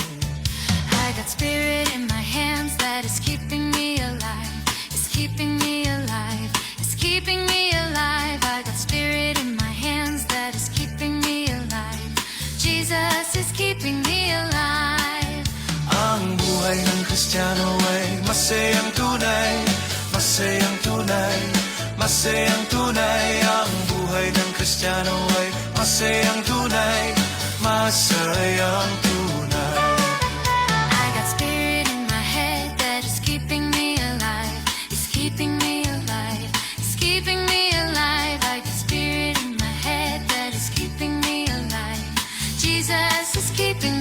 I got spirit in my hands that is keeping me alive. It's keeping me alive. It's keeping me alive. I got spirit in my hands that is keeping me alive. Jesus is keeping me alive. Ang buhay ng Kristiyano ay masayang tunay, masayang tunay, masayang tunay. Ang buhay ng Kristiyano ay masayang tunay, masayang tunay. I got spirit in my head that is keeping me alive. It's keeping me alive. It's keeping me alive. I got spirit in my head that is keeping me alive. Jesus is keeping